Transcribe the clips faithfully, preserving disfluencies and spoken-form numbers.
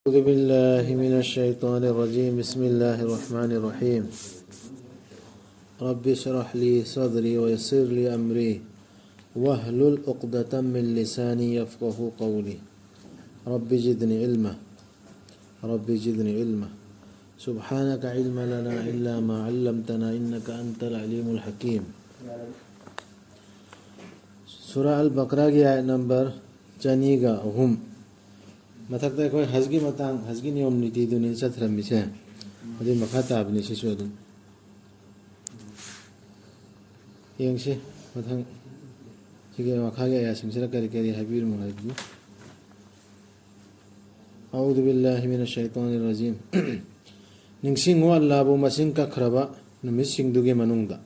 أعوذ بالله من الشيطان الرجيم. بسم الله الرحمن الرحيم. رب اشرح لي صدري ويسر لي أمري واحلل عقدة من لساني يفقه قولي. رب زدني علما. رب زدني علما. سبحانك علم لنا إلا ما علمتنا إنك أنت العليم الحكيم. ꯁꯨꯔꯥ ꯑꯜ ꯕꯀꯔꯥꯒꯤ ꯑꯥꯌꯠ ꯅꯝꯕꯔ ꯆꯅꯤꯒ ꯑꯍꯨꯝ꯫ ꯃꯊꯛꯇ ꯑꯩꯈꯣꯏ ꯍꯖꯒꯤ ꯃꯇꯥꯡ, ꯍꯖꯒꯤ ꯅꯤꯌꯣꯝ ꯅꯤꯇꯤꯗꯨꯅꯤ ꯆꯠꯊꯔꯝꯃꯤꯁꯦ꯫ ꯑꯗꯨꯏ ꯃꯈꯥ ꯇꯥꯕꯅꯤ ꯁꯤꯁꯨ ꯑꯗꯨꯝ꯫ ꯌꯦꯡꯁꯤ ꯃꯊꯪ꯫ ꯁꯤꯒꯤ ꯃꯈꯥꯒꯤ ꯑꯥꯌꯠꯁꯤꯡꯁꯤꯗ ꯀꯔꯤ ꯀꯔꯤ ꯍꯥꯏꯕꯤꯔꯤꯃꯣ ꯍꯥꯏꯕꯗꯨ꯫ أعوذ بالله من الشيطان الرجيم. ꯅꯤꯡꯁꯤꯡꯉꯨ ꯑꯜꯂꯥꯍꯕꯨ ꯃꯁꯤꯡ ꯀꯛꯈ꯭ꯔꯕ ꯅꯨꯃꯤꯠꯁꯤꯡꯗꯨꯒꯤ ꯃꯅꯨꯡꯗ꯫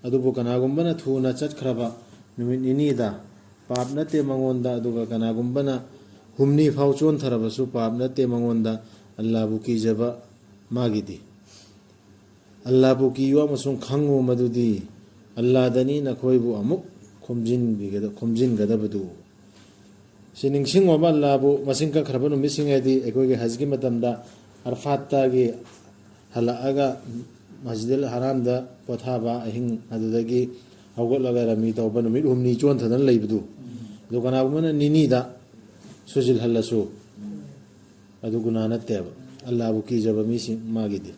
ꯑꯗꯨꯕꯨ ꯀꯅꯥꯒꯨꯝꯕꯅ ꯊꯨꯅ ꯆꯠꯈ꯭ꯔꯕ ꯅꯨꯃꯤꯠ ꯅꯤꯅꯤꯗ ꯄꯥꯞ ꯅꯠꯇꯦ ꯃꯉꯣꯟꯗ, ꯑꯗꯨꯒ ꯀꯅꯥꯒꯨꯝꯕꯅ ꯍꯨꯝꯅꯤ ꯐꯥꯎ ꯆꯣꯟꯊꯔꯕꯁꯨ ꯄꯥꯞ ꯅꯠꯇꯦ ꯃꯉꯣꯟꯗ, ꯑꯜꯂꯥꯍꯕꯨ ꯀꯤꯖꯕ ꯃꯥꯒꯤꯗꯤ꯫ ꯑꯜꯂꯥꯍꯕꯨ ꯀꯤꯌꯨ ꯑꯃꯁꯨꯡ ꯈꯪꯉꯨ ꯃꯗꯨꯗꯤ ꯑꯜꯂꯥꯍꯗꯅꯤ ꯅꯈꯣꯏꯕꯨ ꯑꯃꯨꯛ ꯈꯣꯝꯖꯤꯟꯕꯤꯒꯗ-, ꯈꯣꯝꯖꯤꯟꯒꯗꯕꯗꯨ꯫ ꯁꯤ ꯅꯤꯡꯁꯤꯡꯉꯣꯕ, ꯑꯜꯂꯥꯍꯕꯨ ꯃꯁꯤꯡ ꯀꯛꯈ꯭ꯔꯕ ꯅꯨꯃꯤꯠꯁꯤꯡ ꯍꯥꯏꯗꯤ ꯑꯩꯈꯣꯏꯒꯤ ꯍꯖꯀꯤ ꯃꯇꯝꯗ ꯑꯔꯐꯥꯠꯇꯒꯤ ꯍꯜꯂꯛꯑꯒ ꯃꯁꯖꯤꯗꯨꯜ ꯍꯔꯥꯝꯗ ꯄꯣꯊꯥꯕ, ꯑꯍꯤꯡ ꯑꯗꯨꯗꯒꯤ ꯍꯧꯒꯠꯂꯒ ꯔꯃꯤ ꯇꯧꯕ, ꯅꯨꯃꯤꯠ ꯍꯨꯝꯅꯤ ꯆꯣꯟꯊꯗꯅ ꯂꯩꯕꯗꯨ꯫ ꯑꯗꯨ ꯀꯅꯥꯒꯨꯝꯕꯅ ꯅꯤꯅꯤꯗ ꯁꯨꯖꯤꯜꯍꯜꯂꯁꯨ ꯑꯗꯨ ꯒꯨꯅꯥ ꯅꯠꯇꯦꯕ꯫ ꯑꯜꯂꯥꯍꯕꯨ ꯀꯤꯖꯕ ꯃꯤꯁꯤꯡ ꯃꯥꯒꯤꯗꯤ꯫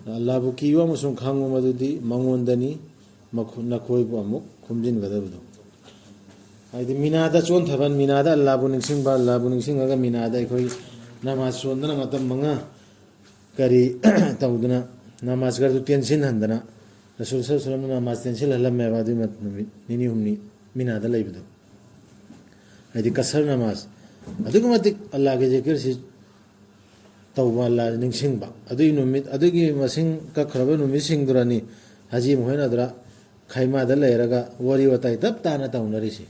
ꯑꯜꯂꯥꯍꯕꯨ ꯀꯤꯌꯨ ꯑꯃꯁꯨꯡ ꯈꯪꯉꯨ ꯃꯗꯨꯗꯤ ꯃꯉꯣꯟꯗꯅꯤ ꯃꯈꯣ-, ꯅꯈꯣꯏꯕꯨ ꯑꯃꯨꯛ ꯈꯣꯝꯖꯤꯟꯒꯗꯕꯗꯨ꯫ ꯍꯥꯏꯗꯤ ꯃꯤꯅꯥꯗ ꯆꯣꯟꯊꯕ, ꯃꯤꯅꯥꯗ ꯑꯜꯂꯥꯍꯕꯨ ꯅꯤꯡꯁꯤꯡꯕ, ꯑꯜꯂꯥꯍꯕꯨ ꯅꯤꯡꯁꯤꯡꯉꯒ ꯃꯤꯅꯥꯗ ꯑꯩꯈꯣꯏ ꯅꯃꯥꯖ ꯁꯣꯟꯗꯅ ꯃꯇꯝ ꯃꯉꯥ ꯀꯔꯤ ꯇꯧꯗꯅ ꯅꯃꯥꯖ ꯈꯔꯁꯨ ꯇꯦꯟꯁꯤꯟꯍꯟꯗꯅ, ꯔꯁꯨꯜ ꯁꯜꯂꯜꯂꯥꯍꯨ ꯑꯂꯥꯏꯍꯤ ꯋꯥꯁꯜꯂꯝꯅ ꯅꯃꯥꯖ ꯇꯦꯟꯁꯤꯜꯍꯜꯂꯝꯃꯦꯕ ꯑꯗꯨꯏ ꯃꯠ-, ꯅꯨꯃꯤꯠ ꯅꯤꯅꯤ ꯍꯨꯝꯅꯤ ꯃꯤꯅꯥꯗ ꯂꯩꯕꯗꯣ꯫ ꯍꯥꯏꯗꯤ ꯀꯁꯔ ꯅꯃꯥꯖ꯫ ꯑꯗꯨꯛꯀꯤ ꯃꯇꯤꯛ ꯑꯜꯂꯥꯍꯒꯤ ꯖꯤꯀꯤꯔꯁꯤ ꯇꯧꯕ, ꯑꯜꯂꯥꯍ ꯅꯤꯡꯁꯤꯡꯕ꯫ ꯑꯗꯨꯒꯤ ꯅꯨꯃꯤꯠ, ꯑꯗꯨꯒꯤ ꯃꯁꯤꯡ ꯀꯛꯈ꯭ꯔꯕ ꯅꯨꯃꯤꯠꯁꯤꯡꯗꯨꯔꯅꯤ ꯍꯥꯖꯤ ꯃꯈꯣꯏꯅ ꯑꯗꯨꯗ ꯈꯩꯃꯥꯗ ꯂꯩꯔꯒ ꯋꯥꯔꯤ ꯋꯥꯇꯥꯏ ꯇꯞ ꯇꯥꯅ ꯇꯧꯅꯔꯤꯁꯤ꯫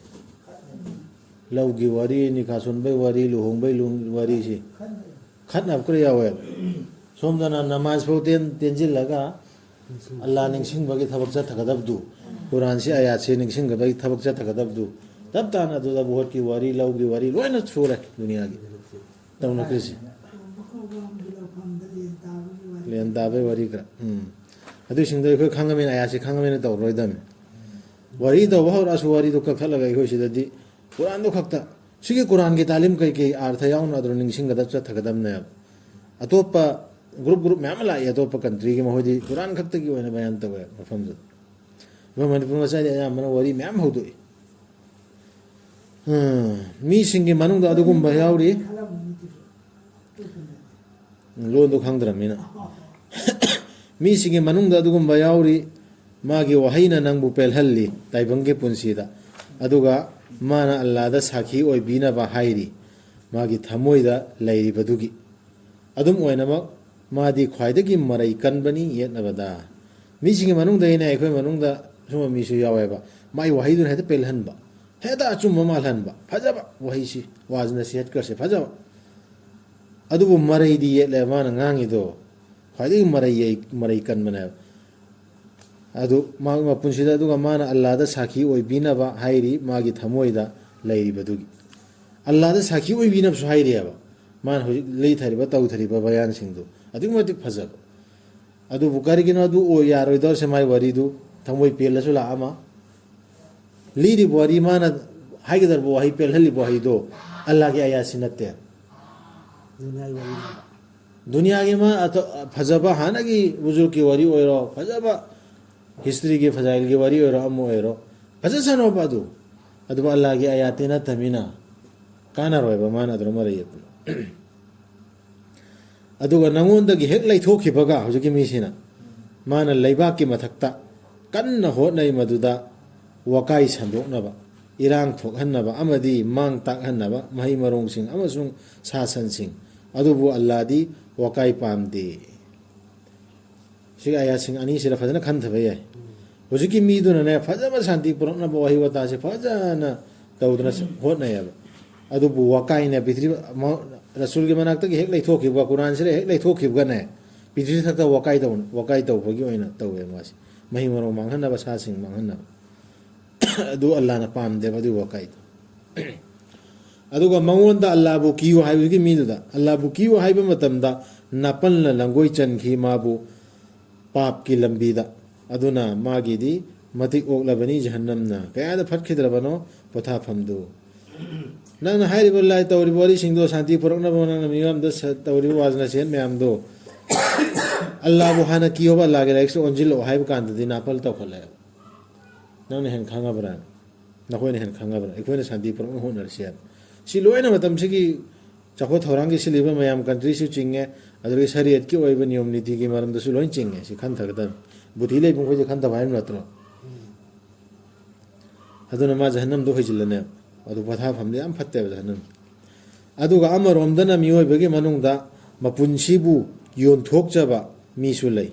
ꯂꯧꯒꯤ ꯋꯥꯔꯤ, ꯅꯤꯀꯥ ꯁꯣꯟꯕꯩ ꯋꯥꯔꯤ, ꯂꯨꯍꯣꯡꯕꯩ ꯂꯨ-, ꯋꯥꯔꯤꯁꯤ꯫ ꯈꯠꯅꯕ ꯈꯔ ꯌꯥꯎꯋꯦꯕ꯫ ꯁꯣꯝꯗꯅ ꯅꯃꯥꯖ ꯐꯥꯎ ꯇꯦꯟ-, ꯇꯦꯟꯁꯤꯜꯂꯒ ꯑꯜꯂꯥꯍ ꯅꯤꯡꯁꯤꯡꯕꯒꯤ ꯊꯕꯛ ꯆꯠꯊꯒꯗꯕꯗꯨ, ꯀꯨꯔꯥꯟꯁꯤ ꯑꯌꯥꯠꯁꯤ ꯅꯤꯡꯁꯤꯡꯕꯒꯤ ꯊꯕꯛ ꯆꯠꯊꯒꯗꯕꯗꯨ, ꯇꯞ ꯇꯥꯅ ꯑꯗꯨꯗ ꯚꯣꯠꯀꯤ ꯋꯥꯔꯤ, ꯂꯧꯒꯤ ꯋꯥꯔꯤ ꯂꯣꯏꯅ ꯁꯨꯔꯦ ꯗꯨꯅꯤꯌꯥꯒꯤ꯫ ꯇꯧꯅꯈ꯭ꯔꯤꯁꯤ꯫ ꯂꯦꯟ ꯇꯥꯕꯒꯤ ꯋꯥꯔꯤ꯫ ꯂꯦꯟ ꯇꯥꯕꯒꯤ ꯋꯥꯔꯤ ꯈꯔ꯫ ꯎꯝ꯫ ꯑꯗꯨꯏꯁꯤꯡꯗꯣ ꯑꯩꯈꯣꯏ ꯈꯪꯉꯃꯤꯅ, ꯑꯌꯥꯁꯤ ꯈꯪꯉꯃꯤꯅ ꯇꯧꯔꯣꯏꯗꯕꯅꯤ꯫ ꯋꯥꯔꯤ ꯇꯧꯕ ꯍꯧꯔꯛꯑꯁꯨ ꯋꯥꯔꯤꯗꯣ ꯀꯛꯊꯠꯂꯒ ꯑꯩꯈꯣꯏ ꯁꯤꯗꯗꯤ ꯀꯨꯔꯥꯟꯗꯣ ꯈꯛꯇ, ꯁꯤꯒꯤ ꯀꯨꯔꯥꯟꯒꯤ ꯇꯥꯂꯤꯝ ꯀꯩꯀꯩ ꯑꯥꯔꯊ ꯌꯥꯎꯅ ꯑꯗꯨꯅ ꯅꯤꯡꯁꯤꯡꯒꯗꯕ ꯆꯠꯊꯒꯗꯕꯅꯦꯕ꯫ ꯑꯇꯣꯞꯄ ꯒ꯭ꯔꯨꯞ ꯒ꯭ꯔꯨꯞ ꯃꯌꯥꯝ ꯑꯃ ꯂꯥꯛꯏ ꯑꯇꯣꯞꯄ ꯀꯟꯇ꯭ꯔꯤꯒꯤ, ꯃꯈꯣꯏꯗꯤ ꯀꯨꯔꯥꯟ ꯈꯛꯇꯒꯤ ꯑꯣꯏꯅ ꯕꯌꯥꯟ ꯇꯧꯋꯦ ꯃꯐꯝꯗꯨꯗ꯫ ꯑꯩꯈꯣꯏ ꯃꯅꯤꯄꯨꯔ ꯃꯆꯥꯗꯤ ꯑꯌꯥꯝꯕꯅ ꯋꯥꯔꯤ ꯃꯌꯥꯝ ꯍꯧꯗꯣꯛꯏ꯫ ꯎꯝ, ꯃꯤꯁꯤꯡꯒꯤ ꯃꯅꯨꯡꯗ ꯑꯗꯨꯒꯨꯝꯕ ꯌꯥꯎꯔꯤ꯫ ꯂꯣꯟꯗꯣ ꯈꯪꯗ꯭ꯔꯕꯅꯤꯅ꯫ ꯃꯤꯁꯤꯡꯒꯤ ꯃꯅꯨꯡꯗ ꯑꯗꯨꯒꯨꯝꯕ ꯌꯥꯎꯔꯤ꯫ ꯃꯥꯒꯤ ꯋꯥꯍꯩꯅ ꯅꯪꯕꯨ ꯄꯦꯜꯍꯜꯂꯤ ꯇꯥꯏꯕꯪꯒꯤ ꯄꯨꯟꯁꯤꯗ꯫ ꯑꯗꯨꯒ ꯃꯥꯅ ꯑꯜꯂꯥꯗ ꯁꯥꯈꯤ ꯑꯣꯏꯕꯤꯅꯕ ꯍꯥꯏꯔꯤ, ꯃꯥꯒꯤ ꯊꯃꯣꯏꯗ ꯂꯩꯔꯤꯕꯗꯨꯒꯤ꯫ ꯑꯗꯨꯝ ꯑꯣꯏꯅꯃꯛ, ꯃꯥꯗꯤ ꯈ꯭ꯋꯥꯏꯗꯒꯤ ꯃꯔꯩ ꯀꯟꯕꯅꯤ ꯌꯦꯠꯅꯕꯗ꯫ ꯃꯤꯁꯤꯡꯒꯤ ꯃꯅꯨꯡꯗꯒꯤꯅꯦ, ꯑꯩꯈꯣꯏ ꯃꯅꯨꯡꯗ ꯁꯨꯝꯕ ꯃꯤꯁꯨ ꯌꯥꯎꯋꯦꯕ꯫ ꯃꯥꯏ ꯋꯥꯍꯩꯗꯨꯅ ꯍꯦꯛꯇ ꯄꯦꯜꯍꯟꯕ, ꯍꯦꯛꯇ ꯑꯆꯨꯝꯕ ꯃꯥꯜꯍꯟꯕ꯫ ꯐꯖꯕ ꯋꯥꯍꯩꯁꯤ, ꯋꯥꯖꯅ ꯁꯦꯠꯈ꯭ꯔꯁꯦ, ꯐꯖꯕ꯫ ꯑꯗꯨꯕꯨ ꯃꯔꯩꯗꯤ ꯌꯦꯠꯂꯦ ꯃꯥꯅ ꯉꯥꯡꯉꯤꯗꯣ꯫ ꯈ꯭ꯋꯥꯏꯗꯒꯤ ꯃꯔꯩ ꯌꯩ-, ꯃꯔꯩ ꯀꯟꯕꯅꯦꯕ꯫ ꯑꯗꯨ ꯃꯥ ꯃꯄꯨꯟꯁꯤꯗ, ꯑꯗꯨꯒ ꯃꯥꯅ ꯑꯜꯂꯥꯗ ꯁꯥꯈꯤ ꯑꯣꯏꯕꯤꯅꯕ ꯍꯥꯏꯔꯤ, ꯃꯥꯒꯤ ꯊꯃꯣꯏꯗ ꯂꯩꯔꯤꯕꯗꯨꯒꯤ꯫ ꯑꯜꯂꯥꯗ ꯁꯥꯈꯤ ꯑꯣꯏꯕꯤꯅꯕꯁꯨ ꯍꯥꯏꯔꯤꯑꯕ꯫ ꯃꯥꯅ ꯍꯧꯖꯤꯛ ꯂꯩꯊꯔꯤꯕ, ꯇꯧꯊꯔꯤꯕ ꯕꯌꯥꯟꯁꯤꯡꯗꯨ ꯑꯗꯨꯛꯀꯤ ꯃꯇꯤꯛ ꯐꯖꯕ꯫ ꯑꯗꯨꯕꯨ ꯀꯔꯤꯒꯤꯅꯣ ꯑꯗꯨ ꯑꯣꯏ ꯌꯥꯔꯣꯏꯗꯧꯔꯤꯁꯦ? ꯃꯥꯏ ꯋꯥꯔꯤꯗꯨ ꯊꯃꯣꯏ ꯄꯦꯜꯂꯁꯨ ꯂꯥꯛꯑꯃ꯫ ꯂꯤꯔꯤꯕ ꯋꯥꯔꯤ, ꯃꯥꯅ ꯍꯥꯏꯒꯗꯧꯔꯤꯕ ꯋꯥꯍꯩ, ꯄꯦꯜꯍꯜꯂꯤꯕ ꯋꯥꯍꯩꯗꯣ ꯑꯜꯂꯥꯒꯤ ꯑꯌꯥꯠꯁꯤ ꯅꯠꯇꯦ꯫ ꯗꯨꯅꯤꯌꯥꯒꯤ ꯋꯥꯔꯤꯅꯦꯕ꯫ ꯗꯨꯅꯤꯌꯥꯒꯤ ꯃꯥ ꯑꯇꯣ-, ꯐꯖꯕ ꯍꯥꯟꯅꯒꯤ ꯕꯨꯖꯨꯔꯒꯤ ꯋꯥꯔꯤ ꯑꯣꯏꯔꯣ, ꯐꯖꯕ ꯍꯤꯁꯇ꯭ꯔꯤꯒꯤ ꯐꯖꯥꯏꯜꯒꯤ ꯋꯥꯔꯤ ꯑꯣꯏꯔꯣ, ꯑꯃ ꯑꯣꯏꯔꯣ, ꯐꯖꯁꯅꯣꯕ ꯑꯗꯨ꯫ ꯑꯗꯨꯕꯨ ꯑꯜꯂꯥꯒꯤ ꯑꯌꯥꯠꯇꯤ ꯅꯠꯇꯃꯤꯅ ꯀꯥꯟꯅꯔꯣꯏꯕ ꯃꯥꯅ ꯑꯗꯨꯅ ꯃꯔꯩ ꯌꯦꯠꯄꯗꯣ꯫ ꯑꯗꯨꯒ ꯅꯉꯣꯟꯗꯒꯤ ꯍꯦꯛ ꯂꯩꯊꯣꯛꯈꯤꯕꯒ, ꯍꯧꯖꯤꯛꯀꯤ ꯃꯤꯁꯤꯅ, ꯃꯥꯅ ꯂꯩꯕꯥꯛꯀꯤ ꯃꯊꯛꯇ ꯀꯟꯅ ꯍꯣꯠꯅꯩ, ꯃꯗꯨꯗ ꯋꯥꯀꯥꯏ ꯁꯟꯗꯣꯛꯅꯕ, ꯏꯔꯥꯡ ꯊꯣꯛꯍꯟꯅꯕ ꯑꯃꯗꯤ ꯃꯥꯡ ꯇꯥꯛꯍꯟꯅꯕ ꯃꯍꯩ ꯃꯔꯣꯡꯁꯤꯡ ꯑꯃꯁꯨꯡ ꯁꯥ ꯁꯟꯁꯤꯡ꯫ ꯑꯗꯨꯕꯨ ꯑꯜꯂꯥꯗꯤ ꯋꯥꯀꯥꯏ ꯄꯥꯝꯗꯦ꯫ ꯁꯤꯒꯤ ꯑꯌꯥꯁꯤꯡ ꯑꯅꯤꯁꯤꯗ ꯐꯖꯅ ꯈꯟꯊꯕ ꯌꯥꯏ꯫ ꯍꯧꯖꯤꯛꯀꯤ ꯃꯤꯗꯨꯅꯅꯦ, ꯐꯖꯕ ꯁꯥꯟꯇꯤ ꯄꯨꯔꯛꯅꯕ ꯋꯥꯍꯩ ꯋꯥꯇꯥꯁꯦ ꯐꯖꯅ ꯇꯧꯗꯅ ꯍꯣꯠꯅꯩꯌꯦꯕ꯫ ꯑꯗꯨꯕꯨ ꯋꯥꯀꯥꯏꯅ ꯄ꯭ꯔꯤꯊꯤꯕꯤ-, ꯃ-, ꯔꯁꯨꯜꯒꯤ ꯃꯅꯥꯛꯇꯒꯤ ꯍꯦꯛ ꯂꯩꯊꯣꯛꯈꯤꯕ, ꯀꯨꯔꯥꯟꯁꯤꯗ ꯍꯦꯛ ꯂꯩꯊꯣꯛꯈꯤꯕꯒꯅꯦ, ꯄ꯭ꯔꯤꯊꯤꯕꯤ ꯊꯛꯇ ꯋꯥꯀꯥꯏ ꯇꯧ-, ꯋꯥꯀꯥꯏ ꯇꯧꯕꯒꯤ ꯑꯣꯏꯅ ꯇꯧꯋꯦ ꯃꯥꯁꯦ꯫ ꯃꯍꯩ ꯃꯔꯣꯡ ꯃꯥꯡꯍꯟꯅꯕ, ꯁꯥꯁꯤꯡ ꯃꯥꯡꯍꯟꯅꯕ꯫ ꯑꯗꯨ ꯑꯜꯂꯥꯅ ꯄꯥꯝꯗꯦꯕ ꯑꯗꯨꯒꯤ ꯋꯥꯀꯥꯏꯗꯣ꯫ ꯑꯗꯨꯒ ꯃꯉꯣꯟꯗ ꯑꯜꯂꯥꯕꯨ ꯀꯤꯌꯨ ꯍꯥꯏꯕꯒꯤ ꯃꯤꯗꯨꯗ, ꯑꯜꯂꯥꯕꯨ ꯀꯤꯌꯨ ꯍꯥꯏꯕ ꯃꯇꯝꯗ ꯅꯥꯄꯜꯅ ꯂꯪꯒꯣꯏ ꯆꯟꯈꯤ ꯃꯥꯕꯨ ꯄꯥꯞꯀꯤ ꯂꯝꯕꯤꯗ꯫ ꯑꯗꯨꯅ ꯃꯥꯒꯤꯗꯤ ꯃꯇꯤꯛ ꯑꯣꯛꯂꯕꯅꯤ ꯖꯍꯟꯅꯝꯅ꯫ ꯀꯌꯥꯗ ꯐꯠꯈꯤꯗ꯭ꯔꯕꯅꯣ ꯄꯣꯊꯥꯐꯝꯗꯨ꯫ ꯅꯪꯅ ꯍꯥꯏꯔꯤꯕ ꯂꯥꯏ ꯇꯧꯔꯤꯕ ꯋꯥꯔꯤꯁꯤꯡꯗꯣ ꯁꯥꯟꯇꯤ ꯄꯨꯔꯛꯅꯕ ꯅꯪꯅ ꯃꯤꯌꯥꯝꯗ ꯁ-, ꯇꯧꯔꯤꯕ ꯋꯥꯖ ꯅꯁꯤꯍꯠ ꯃꯌꯥꯝꯗꯣ, ꯑꯜꯂꯥꯕꯨ ꯍꯥꯟꯅ ꯀꯤꯌꯣꯕ, ꯑꯜꯂꯥꯒꯤ ꯂꯥꯏꯔꯤꯛꯁꯦ ꯑꯣꯟꯁꯤꯜꯂꯛꯑꯣ ꯍꯥꯏꯕ ꯀꯥꯟꯗꯗꯤ ꯅꯥꯄꯜ ꯇꯧꯈꯠꯂꯛꯑꯦꯕ꯫ ꯅꯪꯅ ꯍꯦꯟꯅ ꯈꯪꯉꯕ꯭ꯔꯥ? ꯅꯈꯣꯏꯅ ꯍꯦꯟꯅ ꯈꯪꯉꯕ꯭ꯔꯥ? ꯑꯩꯈꯣꯏꯅ ꯁꯥꯟꯇꯤ ꯄꯨꯔꯛꯅꯕ ꯍꯣꯠꯅꯔꯁꯤ ꯍꯥꯏꯕ꯫ ꯁꯤ ꯂꯣꯏꯅ ꯃꯇꯝꯁꯤꯒꯤ ꯆꯥꯎꯈꯠ ꯊꯧꯔꯥꯡꯒꯤ ꯁꯤꯜꯂꯤꯕ ꯃꯌꯥꯝ, ꯀꯟꯇ꯭ꯔꯤꯁꯨ ꯆꯤꯡꯉꯦ, ꯑꯗꯨꯗꯒꯤ ꯁꯔꯤꯌꯠꯀꯤ ꯑꯣꯏꯕ ꯅꯤꯌꯣꯝ ꯅꯤꯇꯤꯒꯤ ꯃꯔꯝꯗꯁꯨ ꯂꯣꯏ ꯆꯤꯡꯉꯦ꯫ ꯁꯤ ꯈꯟꯊꯒꯗꯕꯅꯤ꯫ ꯕꯨꯙꯤ ꯂꯩꯕ ꯃꯈꯣꯏꯁꯦ ꯈꯟꯊꯕ ꯍꯥꯏꯕ ꯅꯠꯇ꯭ꯔꯣ? ꯑꯗꯨꯅ ꯃꯥ ꯖꯍꯟꯅꯝꯗꯣ ꯍꯣꯏꯖꯤꯜꯂꯅꯦꯕ꯫ ꯑꯗꯨ ꯄꯣꯊꯥꯐꯝꯗꯤ ꯌꯥꯝ ꯐꯠꯇꯦꯕ ꯖꯍꯟꯅꯝ꯫ ꯑꯗꯨꯒ ꯑꯃꯔꯣꯝꯗꯅ ꯃꯤꯑꯣꯏꯕꯒꯤ ꯃꯅꯨꯡꯗ ꯃꯄꯨꯟꯁꯤꯕꯨ ꯌꯣꯟꯊꯣꯛꯆꯕ ꯃꯤꯁꯨ ꯂꯩ꯫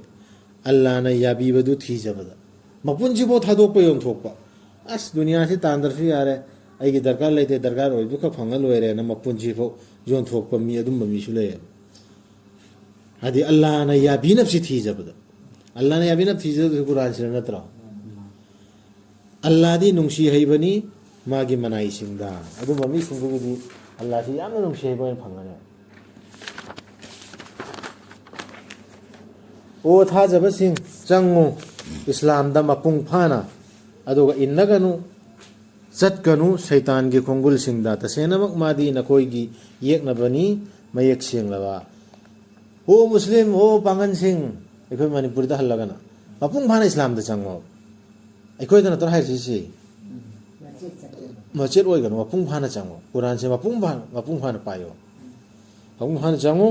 ꯑꯜꯂꯥꯅ ꯌꯥꯕꯤꯕꯗꯨ ꯊꯤꯖꯕꯗ꯫ ꯃꯄꯨꯟꯁꯤꯐꯥꯎ ꯊꯥꯗꯣꯛꯄ, ꯌꯣꯟꯊꯣꯛꯄ꯫ ꯑꯁ, ꯗꯨꯅꯤꯌꯥꯁꯤ ꯇꯥꯟꯗ꯭ꯔꯁꯨ ꯌꯥꯔꯦ, ꯑꯩꯒꯤ ꯗꯔꯀꯥꯔ ꯂꯩꯇꯦ, ꯗꯔꯀꯥꯔ ꯑꯣꯏꯕꯗꯨ ꯈꯛ ꯐꯪꯉ ꯂꯣꯏꯔꯦꯅ ꯃꯄꯨꯟꯁꯤꯐꯥꯎ ꯌꯣꯟꯊꯣꯛꯄ ꯃꯤ, ꯑꯗꯨꯝꯕ ꯃꯤꯁꯨ ꯂꯩꯌꯦꯕ꯫ ꯍꯥꯏꯗꯤ ꯑꯜꯂꯥꯅ ꯌꯥꯕꯤꯅꯕꯁꯤ ꯊꯤꯖꯕꯗ꯫ ꯑꯜꯂꯥꯅ ꯌꯥꯕꯤꯅꯕ ꯊꯤꯖꯕꯗꯨ ꯀꯨꯔꯥꯟꯁꯤꯗ ꯅꯠꯇ꯭ꯔꯣ? ꯑꯜꯂꯥꯗꯤ ꯅꯨꯡꯁꯤ ꯍꯩꯕꯅꯤ ꯃꯥꯒꯤ ꯃꯅꯥꯏꯁꯤꯡꯗ꯫ ꯑꯗꯨꯝꯕ ꯃꯤꯁꯤꯡꯗꯨꯒꯤꯗꯤ ꯑꯜꯂꯥꯁꯤ ꯌꯥꯝꯅ ꯅꯨꯡꯁꯤ ꯍꯩꯕ ꯑꯣꯏꯅ ꯐꯪꯒꯅꯤ꯫ ꯑꯣ ꯊꯥꯖꯕꯁꯤꯡ, ꯆꯪꯉꯨ ꯏꯁꯂꯥꯝꯗ ꯃꯄꯨꯡ ꯐꯥꯅ, ꯑꯗꯨꯒ ꯏꯟꯅꯒꯅꯨ, ꯆꯠꯀꯅꯨ ꯁꯩꯇꯥꯟꯒꯤ ꯈꯣꯡꯒꯨꯜꯁꯤꯡꯗ꯫ ꯇꯁꯦꯡꯅꯃꯛ ꯃꯥꯗꯤ ꯅꯈꯣꯏꯒꯤ ꯌꯦꯛꯅꯕꯅꯤ, ꯃꯌꯦꯛ ꯁꯦꯡꯂꯕ꯫ ꯑꯣ ꯃꯨꯁꯂꯤꯝ, ꯑꯣ ꯄꯥꯡꯒꯟꯁꯤꯡ, ꯑꯩꯈꯣꯏ ꯃꯅꯤꯄꯨꯔꯗ ꯍꯜꯂꯒꯅ ꯃꯄꯨꯡ ꯐꯥꯅ ꯏꯁꯂꯥꯝꯗ ꯆꯪꯉꯣ꯫ ꯑꯩꯈꯣꯏꯗ ꯅꯠꯇ꯭ꯔꯣ ꯍꯥꯏꯔꯤꯁꯤ? ꯃꯆꯦꯠ ꯑꯣꯏꯒꯅꯨ, ꯃꯄꯨꯡ ꯐꯥꯅ ꯆꯪꯉꯣ꯫ ꯀꯨꯔꯥꯟꯁꯦ ꯃꯄꯨꯡ ꯐꯥꯅ, ꯃꯄꯨꯡ ꯐꯥꯅ ꯄꯥꯏꯌꯣ꯫ ꯃꯄꯨꯡ ꯐꯥꯅ ꯆꯪꯉꯨ꯫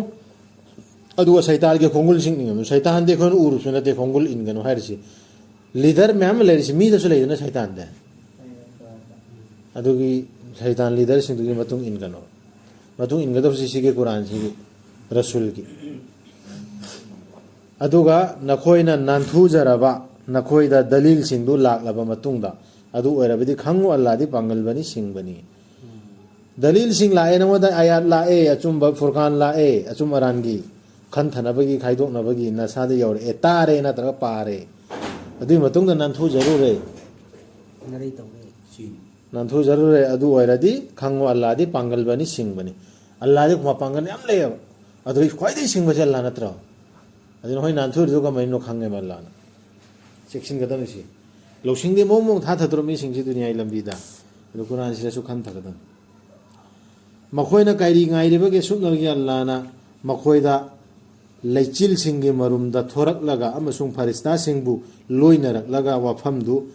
ꯑꯗꯨꯒ ꯁꯩꯇꯥꯟꯒꯤ ꯈꯣꯡꯒꯨꯜꯁꯤꯡ ꯏꯟꯒꯅꯨ꯫ ꯁꯩꯇꯥꯟꯗꯤ ꯑꯩꯈꯣꯏꯅ ꯎꯔꯨꯕꯁꯨ ꯅꯠꯇꯦ ꯈꯣꯡꯒꯨꯜ ꯏꯟꯒꯅꯨ ꯍꯥꯏꯔꯤꯁꯤ꯫ ꯂꯤꯗꯔ ꯃꯌꯥꯝ ꯑꯃ ꯂꯩꯔꯤꯁꯤ ꯃꯤꯗꯁꯨ ꯂꯩꯗꯅ ꯁꯩꯇꯥꯟꯗꯤ꯫ ꯑꯗꯨꯒꯤ ꯁꯩꯇꯥꯟ ꯂꯤꯗꯔꯁꯤꯡꯗꯨꯒꯤ ꯃꯇꯨꯡ ꯏꯟꯒꯅꯨ꯫ ꯃꯇꯨꯡ ꯏꯟꯒꯗꯕꯁꯤ ꯁꯤꯒꯤ ꯀꯨꯔꯥꯟꯁꯤꯒꯤ, ꯔꯁꯨꯜꯒꯤ꯫ ꯑꯗꯨꯒ ꯅꯈꯣꯏꯅ ꯅꯥꯟꯊꯨꯖꯔꯕ ꯅꯈꯣꯏꯗ ꯗꯂꯤꯜꯁꯤꯡꯗꯨ ꯂꯥꯛꯂꯕ ꯃꯇꯨꯡꯗ, ꯑꯗꯨ ꯑꯣꯏꯔꯕꯗꯤ ꯈꯪꯉꯨ, ꯑꯜꯂꯥꯗꯤ ꯄꯥꯡꯒꯜꯕꯅꯤ, ꯁꯤꯡꯕꯅꯤ꯫ ꯗꯂꯤꯜꯁꯤꯡ ꯂꯥꯛꯑꯦ, ꯅꯉꯣꯟꯗ ꯑꯥꯌꯥꯠ ꯂꯥꯛꯑꯦ, ꯑꯆꯨꯝꯕ ꯐꯨꯔꯀꯥꯟ ꯂꯥꯛꯑꯦ, ꯑꯆꯨꯝ ꯑꯔꯥꯟꯒꯤ ꯈꯟꯊꯅꯕꯒꯤ, ꯈꯥꯏꯗꯣꯛꯅꯕꯒꯤ ꯅꯁꯥꯗ ꯌꯧꯔꯛꯑꯦ, ꯇꯥꯔꯦ ꯅꯠꯇ꯭ꯔꯒ ꯄꯥꯔꯦ꯫ ꯑꯗꯨꯒꯤ ꯃꯇꯨꯡꯗ ꯅꯥꯟꯊꯨꯖꯔꯨꯔꯦ꯫ ꯅꯔꯩ ꯇꯧꯔꯦ꯫ ꯁꯤ ꯅꯥꯟꯊꯣꯛꯆꯔꯨꯔꯦ꯫ ꯑꯗꯨ ꯑꯣꯏꯔꯗꯤ ꯈꯪꯉꯣ, ꯑꯜꯂꯥꯗꯤ ꯄꯥꯡꯒꯜꯕꯅꯤ, ꯁꯤꯡꯕꯅꯤ꯫ ꯑꯜꯂꯥꯗꯤ ꯃꯄꯥꯡꯒꯜ ꯌꯥꯝ ꯂꯩꯌꯦꯕ꯫ ꯑꯗꯨꯗꯤ ꯈ꯭ꯋꯥꯏꯗꯒꯤ ꯁꯤꯡꯕꯁꯦ ꯑꯜꯂꯥ ꯅꯠꯇ꯭ꯔꯣ? ꯑꯗꯨ ꯅꯈꯣꯏ ꯅꯥꯟꯊꯣꯛꯏꯗꯨ ꯀꯃꯥꯏꯅꯣ ꯈꯪꯉꯦꯕ ꯑꯜꯂꯥꯅ꯫ ꯆꯦꯛꯁꯤꯟꯒꯗꯕꯅꯤ ꯁꯤ꯫ ꯂꯧꯁꯤꯡꯗꯤ ꯃꯑꯣꯡ ꯃꯑꯣꯡ ꯊꯥꯊꯗ꯭ꯔꯣ ꯃꯤꯁꯤꯡꯁꯤ ꯗꯨꯅꯤꯌꯥꯒꯤ ꯂꯝꯕꯤꯗ? ꯑꯗꯨ ꯀꯨꯔꯥꯟꯁꯤꯗꯁꯨ ꯈꯟꯊꯒꯗꯕꯅꯤ꯫ ꯃꯈꯣꯏꯅ ꯀꯥꯏꯔꯤ ꯉꯥꯏꯔꯤꯕꯒꯤ ꯁꯨꯞꯅꯒꯤ ꯑꯜꯂꯥꯅ ꯃꯈꯣꯏꯗ ꯂꯩꯆꯤꯜꯁꯤꯡꯒꯤ ꯃꯔꯨꯝꯗ ꯊꯣꯔꯛꯂꯒ ꯑꯃꯁꯨꯡ ꯐꯔꯤꯁꯇꯥꯁꯤꯡꯕꯨ ꯂꯣꯏꯅꯔꯛꯂꯒ ꯋꯥꯐꯝꯗꯨ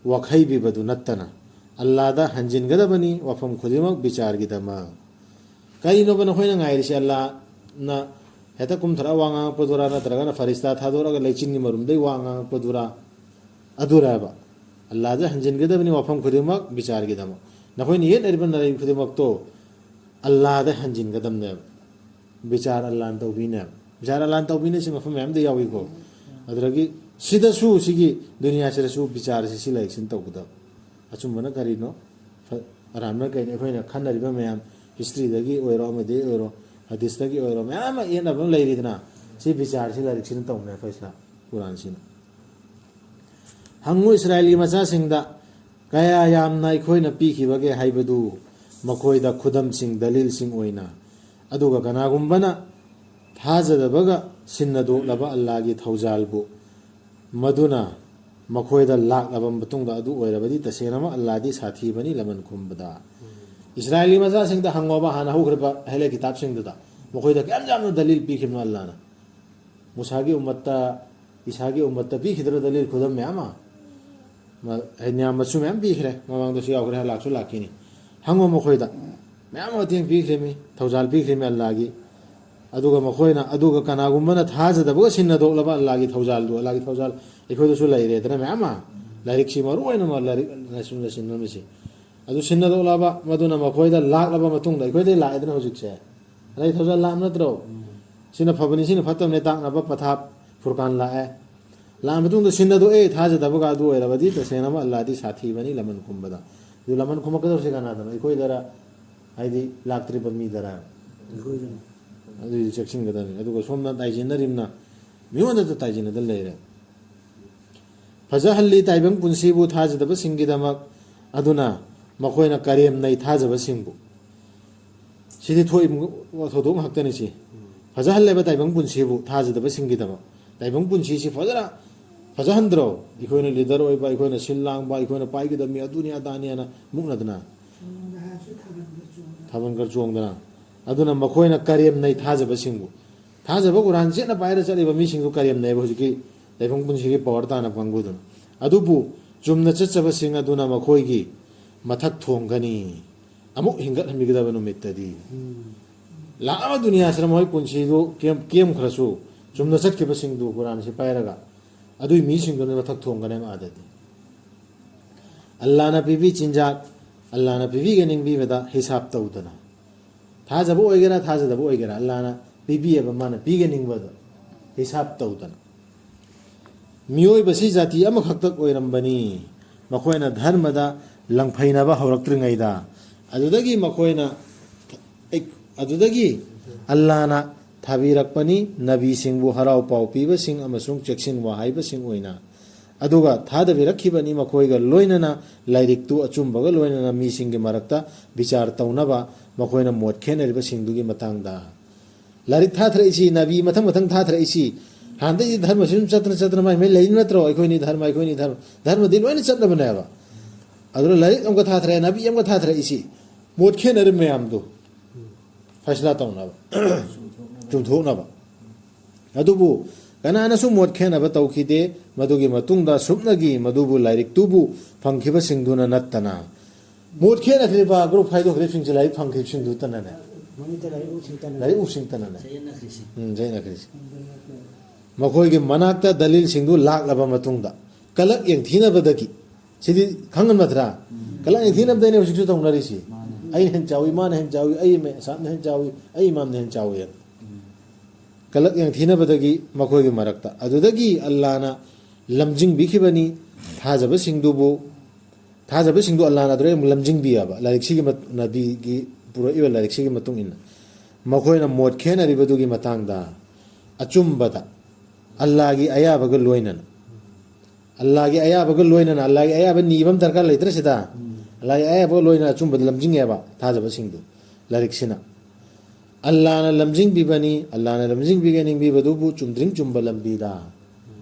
ꯋꯥꯈꯩꯕꯤꯕꯗꯨ ꯅꯠꯇꯅ ꯑꯜꯂꯥꯗ ꯍꯟꯖꯤꯟꯒꯗꯕꯅꯤ ꯋꯥꯐꯝ ꯈꯨꯗꯤꯡꯃꯛ ꯕꯤꯆꯥꯔꯒꯤꯗꯃꯛ꯫ ꯀꯔꯤꯅꯣꯕ ꯅꯈꯣꯏꯅ ꯉꯥꯏꯔꯤꯁꯦ? ꯑꯜꯂꯥꯅ ꯍꯦꯛꯇ ꯀꯨꯝꯊꯔꯛꯑ ꯋꯥ ꯉꯥꯡꯉꯛꯄꯗꯨꯔꯥ, ꯅꯠꯇ꯭ꯔꯒꯅ ꯐꯔꯤꯁꯇꯥ ꯊꯥꯗꯣꯔꯛꯑꯒ ꯂꯩꯆꯤꯟꯒꯤ ꯃꯔꯨꯝꯗꯒꯤ ꯋꯥ ꯉꯥꯡꯉꯛꯄꯗꯨꯔꯥ? ꯑꯗꯨꯔꯕ? ꯑꯜꯂꯥꯗ ꯍꯟꯖꯤꯟꯒꯗꯕꯅꯤ ꯋꯥꯐꯝ ꯈꯨꯗꯤꯡꯃꯛ ꯕꯤꯆꯥꯔꯒꯤꯗꯃꯛ꯫ ꯅꯈꯣꯏꯅ ꯌꯦꯠꯅꯔꯤꯕ ꯅꯔꯩ ꯈꯨꯗꯤꯡꯃꯛꯇꯣ ꯑꯜꯂꯥꯗ ꯍꯟꯖꯤꯟꯒꯗꯕꯅꯦꯕ꯫ ꯕꯤꯆꯥꯔ ꯑꯜꯂꯥꯅ ꯇꯧꯕꯤꯅꯦꯕ꯫ ꯕꯤꯆꯥꯔ ꯑꯜꯂꯥꯅ ꯇꯧꯕꯤꯅꯦ ꯁꯤ ꯃꯐꯝ ꯃꯌꯥꯝꯗ ꯌꯥꯎꯏꯀꯣ꯫ ꯑꯗꯨꯗꯒꯤ ꯁꯤꯗꯁꯨ, ꯁꯤꯒꯤ ꯗꯨꯅꯤꯌꯥꯁꯤꯗꯁꯨ ꯕꯤꯆꯥꯔꯁꯤ ꯁꯤ ꯂꯥꯏꯔꯤꯛꯁꯤꯅ ꯇꯧꯒꯗꯕ꯫ ꯑꯆꯨꯝꯕꯅ ꯀꯔꯤꯅꯣ? ꯐ-, ꯑꯔꯥꯟꯕꯅ ꯀꯔꯤꯅꯣ? ꯑꯩꯈꯣꯏꯅ ꯈꯟꯅꯔꯤꯕ ꯃꯌꯥꯝ, ꯍꯤꯁꯇ꯭ꯔꯤꯗꯒꯤ ꯑꯣꯏꯔꯣ, ꯑꯃꯗꯒꯤ ꯑꯣꯏꯔꯣ, ꯍꯗꯤꯁꯇꯒꯤ ꯑꯣꯏꯔꯣ, ꯃꯌꯥꯝ ꯑꯃ ꯌꯦꯠꯅꯕ ꯑꯃ ꯂꯩꯔꯤꯗꯅ, ꯁꯤ ꯕꯤꯆꯥꯔꯁꯤ ꯂꯥꯏꯔꯤꯛꯁꯤꯅ ꯇꯧꯕꯅꯦ, ꯑꯩꯈꯣꯏ ꯏꯁꯂꯥꯝ ꯀꯨꯔꯥꯟꯁꯤꯅ꯫ ꯍꯪꯉꯨ ꯏꯁꯔꯥꯌꯦꯜꯒꯤ ꯃꯆꯥꯁꯤꯡꯗ, ꯀꯌꯥ ꯌꯥꯝꯅ ꯑꯩꯈꯣꯏꯅ ꯄꯤꯈꯤꯕꯒꯦ ꯍꯥꯏꯕꯗꯨ ꯃꯈꯣꯏꯗ ꯈꯨꯗꯝꯁꯤꯡ, ꯗꯂꯤꯜꯁꯤꯡ ꯑꯣꯏꯅ꯫ ꯑꯗꯨꯒ ꯀꯅꯥꯒꯨꯝꯕꯅ ꯊꯥꯖꯗꯕꯒ ꯁꯤꯟꯅꯗꯣꯛꯂꯕ ꯑꯜꯂꯥꯒꯤ ꯊꯧꯖꯥꯜꯕꯨ, ꯃꯗꯨꯅ ꯃꯈꯣꯏꯗ ꯂꯥꯛꯂꯕ ꯃꯇꯨꯡꯗ, ꯑꯗꯨ ꯑꯣꯏꯔꯕꯗꯤ ꯇꯁꯦꯡꯅꯃꯛ ꯑꯜꯂꯥꯗꯤ ꯁꯥꯊꯤꯕꯅꯤ ꯂꯃꯟ ꯈꯨꯝꯕꯗ꯫ ꯏꯁꯔꯥꯌꯦꯜꯒꯤ ꯃꯆꯥꯁꯤꯡꯗ ꯍꯪꯉꯣꯕ, ꯍꯥꯟꯅ ꯍꯧꯈ꯭ꯔꯤꯕ ꯑꯍꯂꯦ ꯀꯤꯇꯥꯕꯁꯤꯡꯗꯨꯗ, ꯃꯈꯣꯏꯗ ꯀꯌꯥꯝ ꯌꯥꯝꯅ ꯗꯂꯤꯜ ꯄꯤꯈꯤꯕꯅꯣ ꯑꯜꯂꯥꯅ꯫ ꯃꯨꯁꯥꯒꯤ ꯎꯝꯃꯠꯇ, ꯏꯁꯥꯒꯤ ꯎꯝꯃꯠꯇ ꯄꯤꯈꯤꯗ꯭ꯔꯣ ꯗꯂꯤꯜ ꯈꯨꯗꯝ ꯃꯌꯥꯝ ꯑꯃ? ꯃ-, ꯍꯥꯏꯗꯤ ꯃꯌꯥꯝ ꯃꯁꯨ ꯃꯌꯥꯝ ꯄꯤꯈ꯭ꯔꯦ, ꯃꯃꯥꯡꯗꯁꯨ ꯌꯥꯎꯈ꯭ꯔꯦ, ꯍꯂꯥꯛꯁꯨ ꯂꯥꯛꯈꯤꯅꯤ꯫ ꯍꯪꯉꯣ ꯃꯈꯣꯏꯗ꯫ ꯃꯌꯥꯝ ꯃꯇꯦꯡ ꯄꯤꯈ꯭ꯔꯤꯃꯤ, ꯊꯧꯖꯥꯜ ꯄꯤꯈ꯭ꯔꯤꯃꯤ ꯑꯜꯂꯥꯒꯤ꯫ ꯑꯗꯨꯒ ꯃꯈꯣꯏꯅ, ꯑꯗꯨꯒ ꯀꯅꯥꯒꯨꯝꯕꯅ ꯊꯥꯖꯗꯕꯒ ꯁꯤꯟꯅꯗꯣꯛꯂꯕ ꯑꯜꯂꯥꯒꯤ ꯊꯧꯖꯥꯜꯗꯨ, ꯑꯜꯂꯥꯒꯤ ꯊꯧꯖꯥꯜ ꯑꯩꯈꯣꯏꯗꯁꯨ ꯂꯩꯔꯦꯗꯅ ꯃꯌꯥꯝ ꯑꯃ꯫ ꯂꯥꯏꯔꯤꯛꯁꯤ ꯃꯔꯨ ꯑꯣꯏꯅ ꯃ-, ꯂꯥꯏꯔꯤꯛ ꯂꯥꯏꯁꯨ ꯂꯩꯁꯤꯟꯅꯕꯁꯤ꯫ ꯑꯗꯨ ꯁꯤꯟꯅꯗꯣꯛꯂꯕ, ꯃꯗꯨꯅ ꯃꯈꯣꯏꯗ ꯂꯥꯛꯂꯕ ꯃꯇꯨꯡꯗ, ꯑꯩꯈꯣꯏꯗꯩ ꯂꯥꯛꯑꯦꯗꯅ ꯍꯧꯖꯤꯛꯁꯦ꯫ ꯑꯗꯩ ꯊꯧꯖꯥꯜ ꯂꯥꯛꯑꯕ ꯅꯠꯇ꯭ꯔꯣ? ꯁꯤꯅ ꯐꯕꯅꯤ, ꯁꯤꯅ ꯐꯠꯇꯕꯅꯤ ꯇꯥꯛꯅꯕ ꯄꯊꯥꯞ ꯐꯨꯔꯀꯥꯟ ꯂꯥꯛꯑꯦ꯫ ꯂꯥꯛꯑ ꯃꯇꯨꯡꯗ ꯁꯤꯟꯅꯗꯣꯛꯑꯦ, ꯊꯥꯖꯗꯕꯒ ꯑꯗꯨ ꯑꯣꯏꯔꯕꯗꯤ ꯇꯁꯦꯡꯅꯃꯛ ꯑꯜꯂꯥꯗꯤ ꯁꯥꯊꯤꯕꯅꯤ ꯂꯃꯟ ꯈꯨꯝꯕꯗ꯫ ꯑꯗꯨ ꯂꯃꯟ ꯈꯨꯝꯃꯛꯀꯗꯧꯔꯤꯁꯦ ꯀꯅꯥꯗꯅꯣ? ꯑꯩꯈꯣꯏꯗꯔ? ꯍꯥꯏꯗꯤ ꯂꯥꯛꯇ꯭ꯔꯤꯕ ꯃꯤꯗꯔ? ꯑꯩꯈꯣꯏꯗꯅꯤ꯫ ꯑꯗꯨꯏꯗꯤ ꯆꯦꯛꯁꯤꯟꯒꯗꯕꯅꯤ꯫ ꯑꯗꯨꯒ ꯁꯣꯝꯅ ꯇꯥꯏꯁꯤꯟꯅꯔꯤꯕꯅ ꯃꯤꯉꯣꯟꯗꯇ ꯇꯥꯏꯁꯤꯟꯅꯗꯅ ꯂꯩꯔꯦ꯫ ꯐꯖꯍꯜꯂꯤ ꯇꯥꯏꯕꯪ ꯄꯨꯟꯁꯤꯕꯨ ꯊꯥꯖꯗꯕꯁꯤꯡꯒꯤꯗꯃꯛ꯫ ꯑꯗꯨꯅ ꯃꯈꯣꯏꯅ ꯀꯔꯦꯝꯅꯩ ꯊꯥꯖꯕꯁꯤꯡꯕꯨ꯫ ꯁꯤꯗꯤ ꯊꯣꯛꯏꯕ ꯊꯧꯗꯣꯛ ꯉꯥꯛꯇꯅꯤ꯫ ꯁꯤ ꯐꯖꯍꯜꯂꯦꯕ ꯇꯥꯏꯕꯪ ꯄꯨꯟꯁꯤꯕꯨ ꯊꯥꯖꯗꯕꯁꯤꯡꯒꯤꯗꯃꯛ꯫ ꯇꯥꯏꯕꯪ ꯄꯨꯟꯁꯤꯁꯤ ꯐꯖꯅ ꯐꯖꯍꯟꯗ꯭ꯔꯣ? ꯑꯩꯈꯣꯏꯅ ꯂꯤꯗꯔ ꯑꯣꯏꯕ, ꯑꯩꯈꯣꯏꯅ ꯁꯤꯜ ꯂꯥꯡꯕ, ꯑꯩꯈꯣꯏꯅ ꯄꯥꯏꯒꯗꯕꯅꯤ, ꯑꯗꯨꯅꯤ ꯑꯗꯥꯅꯤ ꯍꯥꯏꯅ ꯃꯨꯛꯅꯗꯅ, ꯊꯥꯕꯜꯒ ꯆꯣꯡꯗꯅ꯫ ꯑꯗꯨꯅ ꯃꯈꯣꯏꯅ ꯀꯔꯦꯝꯅꯩ ꯊꯥꯖꯕꯁꯤꯡꯕꯨ꯫ ꯊꯥꯖꯕ ꯀꯨꯔꯥꯟ ꯆꯦꯠꯅ ꯄꯥꯏꯔ ꯆꯠꯂꯤꯕ ꯃꯤꯁꯤꯡꯗꯨ ꯀꯔꯦꯝꯅꯩꯕ ꯍꯧꯖꯤꯛꯀꯤ ꯇꯥꯏꯕꯪ ꯄꯨꯟꯁꯤꯒꯤ ꯄꯋꯥꯔ ꯇꯥꯟꯅꯕ ꯀꯥꯡꯕꯨꯗꯨꯅ꯫ ꯑꯗꯨꯕꯨ ꯆꯨꯝꯅ ꯆꯠꯆꯕꯁꯤꯡ ꯑꯗꯨꯅ ꯃꯈꯣꯏꯒꯤ ꯃꯊꯛ ꯊꯣꯡꯒꯅꯤ꯫ ꯑꯃꯨꯛ ꯍꯤꯡꯒꯠꯍꯟꯕꯤꯒꯗꯕ ꯅꯨꯃꯤꯠꯇꯗꯤ꯫ ꯂꯥꯛꯂꯕ ꯗꯨꯅꯤꯌꯥꯁꯤꯗ ꯃꯣꯏ ꯄꯨꯟꯁꯤꯗꯨ ꯀꯦꯝ-, ꯀꯦꯝꯈ꯭ꯔꯁꯨ, ꯆꯨꯝꯅ ꯆꯠꯈꯤꯕꯁꯤꯡꯗꯨ ꯀꯨꯔꯥꯟꯁꯤ ꯄꯥꯏꯔꯒ, ꯑꯗꯨꯏ ꯃꯤꯁꯤꯡꯗꯨꯅ ꯃꯊꯛ ꯊꯣꯡꯒꯅꯦꯕ ꯑꯥꯗꯗꯤ꯫ ꯑꯜꯂꯥꯅ ꯄꯤꯕꯤ ꯆꯤꯟꯖꯥꯛ, ꯑꯜꯂꯥꯅ ꯄꯤꯕꯤꯒꯅꯤꯡꯕꯤꯕꯗ ꯍꯤꯁꯥꯞ ꯇꯧꯗꯅ꯫ ꯊꯥꯖꯕ ꯑꯣꯏꯒꯦꯔꯥ, ꯊꯥꯖꯗꯕ ꯑꯣꯏꯒꯦꯔꯥ, ꯑꯜꯂꯥꯅ ꯄꯤꯕꯤꯑꯕ ꯃꯥꯅ ꯄꯤꯒꯅꯤꯡꯕꯗꯣ ꯍꯤꯁꯥꯞ ꯇꯧꯗꯅ꯫ ꯃꯤꯑꯣꯏꯕꯁꯤ ꯖꯥꯇꯤ ꯑꯃꯈꯛꯇ ꯑꯣꯏꯔꯝꯕꯅꯤ꯫ ꯃꯈꯣꯏꯅ ꯙꯔꯃꯗ ꯂꯪꯐꯩꯅꯕ ꯍꯧꯔꯛꯇ꯭ꯔꯤꯉꯩꯗ, ꯑꯗꯨꯗꯒꯤ ꯃꯈꯣꯏꯅ, ꯑꯗꯨꯗꯒꯤ ꯑꯜꯂꯥꯅ ꯊꯥꯕꯤꯔꯛꯄꯅꯤ ꯅꯕꯤꯁꯤꯡꯕꯨ ꯍꯔꯥꯎ ꯄꯥꯎ ꯄꯤꯕꯁꯤꯡ ꯑꯃꯁꯨꯡ ꯆꯦꯛꯁꯤꯟ ꯋꯥꯍꯩꯕꯁꯤꯡ ꯑꯣꯏꯅ꯫ ꯑꯗꯨꯒ ꯊꯥꯗꯕꯤꯔꯛꯈꯤꯕꯅꯤ ꯃꯈꯣꯏꯒ ꯂꯣꯏꯅꯅ ꯂꯥꯏꯔꯤꯛꯇꯨ ꯑꯆꯨꯝꯕꯒ ꯂꯣꯏꯅꯅ ꯃꯤꯁꯤꯡꯒꯤ ꯃꯔꯛꯇ ꯕꯤꯆꯥꯔ ꯇꯧꯅꯕ ꯃꯈꯣꯏꯅ ꯃꯣꯠ ꯈꯦꯠꯅꯔꯤꯕꯁꯤꯡꯗꯨꯒꯤ ꯃꯇꯥꯡꯗ꯫ ꯂꯥꯏꯔꯤꯛ ꯊꯥꯊꯔꯛꯏꯁꯤ, ꯅꯕꯤ ꯃꯊꯪ ꯃꯊꯪ ꯊꯥꯊꯔꯛꯏꯁꯤ, ꯍꯥꯟꯅꯗꯒꯤ ꯙꯔꯃꯁꯤ ꯑꯗꯨꯝ ꯆꯠꯇꯅ ꯆꯠꯇꯅ ꯃꯥꯏ ꯃꯥꯏ ꯂꯩꯔꯤ ꯅꯠꯇ꯭ꯔꯣ? ꯑꯩꯈꯣꯏꯅꯤ ꯙꯔꯃ, ꯑꯩꯈꯣꯏꯅꯤ ꯙꯔꯃ, ꯙꯔꯃꯗꯤ ꯂꯣꯏꯅ ꯆꯠꯂꯕꯅꯦꯕ꯫ ꯑꯗꯨꯅ ꯂꯥꯏꯔꯤꯛ ꯑꯃꯨꯛꯀ ꯊꯥꯊꯔꯛꯑꯦ, ꯅꯕꯤ ꯑꯃꯨꯛꯀ ꯊꯥꯊꯔꯛꯏꯁꯤ, ꯃꯣꯠ ꯈꯦꯠꯅꯔꯤꯕ ꯃꯌꯥꯝꯗꯣ ꯐꯩꯁꯂꯥ ꯇꯧꯅꯕ, ꯆꯨꯝꯊꯣꯛꯅꯕ꯫ ꯑꯗꯨꯕꯨ ꯀꯅꯥꯅꯁꯨ ꯃꯣꯠ ꯈꯦꯠꯅꯕ ꯇꯧꯈꯤꯗꯦ꯫ ꯃꯗꯨꯒꯤ ꯃꯇꯨꯡꯗ ꯁꯨꯞꯅꯒꯤ ꯃꯗꯨꯕꯨ ꯂꯥꯏꯔꯤꯛꯇꯨꯕꯨ ꯐꯪꯈꯤꯕꯁꯤꯡꯗꯨꯅ ꯅꯠꯇꯅ꯫ ꯃꯣꯠ ꯈꯦꯠꯅꯈ꯭ꯔꯤꯕ ꯒ꯭ꯔꯨꯞ ꯈꯥꯏꯗꯣꯛꯈ꯭ꯔꯤꯕꯁꯤꯡꯁꯦ ꯂꯥꯏꯔꯤꯛ ꯐꯪꯈ꯭ꯔꯤꯕꯁꯤꯡꯗꯨꯇꯅꯅꯦ꯫ ꯃꯃꯤꯡꯇ ꯂꯥꯏꯔꯤꯛ ꯎꯁꯤꯡꯇꯅꯅꯦ꯫ ꯂꯥꯏꯔꯤꯛ ꯎꯁꯤꯡꯇꯅꯅꯦ꯫ ꯆꯌꯦꯠꯅꯈ꯭ꯔꯤꯁꯤ꯫ ꯎꯝ, ꯆꯌꯦꯠꯅꯈ꯭ꯔꯤꯁꯤ꯫ ꯃꯈꯣꯏꯒꯤ ꯃꯅꯥꯛꯇ ꯗꯂꯤꯜꯁꯤꯡꯗꯨ ꯂꯥꯛꯂꯕ ꯃꯇꯨꯡꯗ ꯀꯂꯛ ꯌꯦꯡꯊꯤꯅꯕꯗꯒꯤ, ꯁꯤꯗꯤ ꯈꯪꯉꯝ ꯅꯠꯇ꯭ꯔꯥ? ꯀꯂꯛ ꯌꯦꯡꯊꯤꯅꯕꯗꯩꯅꯦ ꯍꯧꯖꯤꯛꯁꯨ ꯇꯧꯅꯔꯤꯁꯤ꯫ ꯃꯥꯅꯦ꯫ ꯑꯩꯅ ꯍꯦꯟꯅ ꯆꯥꯎꯏ, ꯃꯥꯅ ꯍꯦꯟꯅ ꯆꯥꯎꯏ, ꯑꯩ ꯃꯦ-, ꯑꯁꯥꯝꯅ ꯍꯦꯟꯅ ꯆꯥꯎꯏ, ꯑꯩ ꯏꯃꯥꯝꯅ ꯍꯦꯟꯅ ꯆꯥꯎꯏ ꯍꯥꯏꯅ꯫ ꯀꯂꯛ ꯌꯦꯡꯊꯤꯅꯕꯗꯒꯤ ꯃꯈꯣꯏꯒꯤ ꯃꯔꯛꯇ꯫ ꯑꯗꯨꯗꯒꯤ ꯑꯜꯂꯥꯅ ꯂꯝꯖꯤꯡꯕꯤꯈꯤꯕꯅꯤ ꯊꯥꯖꯕꯁꯤꯡꯗꯨꯕꯨ, ꯊꯥꯖꯕꯁꯤꯡꯗꯨ ꯑꯜꯂꯥꯅ ꯑꯗꯨꯗꯩ ꯑꯃꯨꯛ ꯂꯝꯖꯤꯡꯕꯤꯌꯦꯕ, ꯂꯥꯏꯔꯤꯛꯁꯤꯒꯤ ꯃꯠ-, ꯅꯕꯤꯒꯤ ꯄꯨꯔꯛꯏꯕ ꯂꯥꯏꯔꯤꯛꯁꯤꯒꯤ ꯃꯇꯨꯡ ꯏꯟꯅ꯫ ꯃꯈꯣꯏꯅ ꯃꯣꯠ ꯈꯦꯅꯔꯤꯕꯗꯨꯒꯤ ꯃꯇꯥꯡꯗ ꯑꯆꯨꯝꯕꯗ ꯑꯜꯂꯥꯒꯤ ꯑꯌꯥꯕꯒ ꯂꯣꯏꯅꯅ, ꯑꯜꯂꯥꯒꯤ ꯑꯌꯥꯕꯒ ꯂꯣꯏꯅꯅ, ꯑꯜꯂꯥꯒꯤ ꯑꯌꯥꯕ ꯅꯤꯕ ꯑꯃ ꯗꯔꯀꯥꯔ ꯂꯩꯇ꯭ꯔꯦ ꯁꯤꯗ꯫ ꯂꯥꯏꯔꯤꯛ ꯑꯌꯥꯕ ꯂꯣꯏꯅ ꯑꯆꯨꯝꯕꯗ ꯂꯝꯖꯤꯡꯉꯦꯕ ꯊꯥꯖꯕꯁꯤꯡꯗꯨ꯫ ꯂꯥꯏꯔꯤꯛꯁꯤꯅ ꯑꯜꯂꯥꯅ ꯂꯝꯖꯤꯡꯕꯤꯕꯅꯤ, ꯑꯜꯂꯥꯅ ꯂꯝꯖꯤꯡꯕꯤꯒꯦ ꯅꯤꯡꯕꯤꯕꯗꯨꯕꯨ ꯆꯨꯝꯗ꯭ꯔꯤꯡ ꯆꯨꯝꯕ ꯂꯝꯕꯤꯗ꯫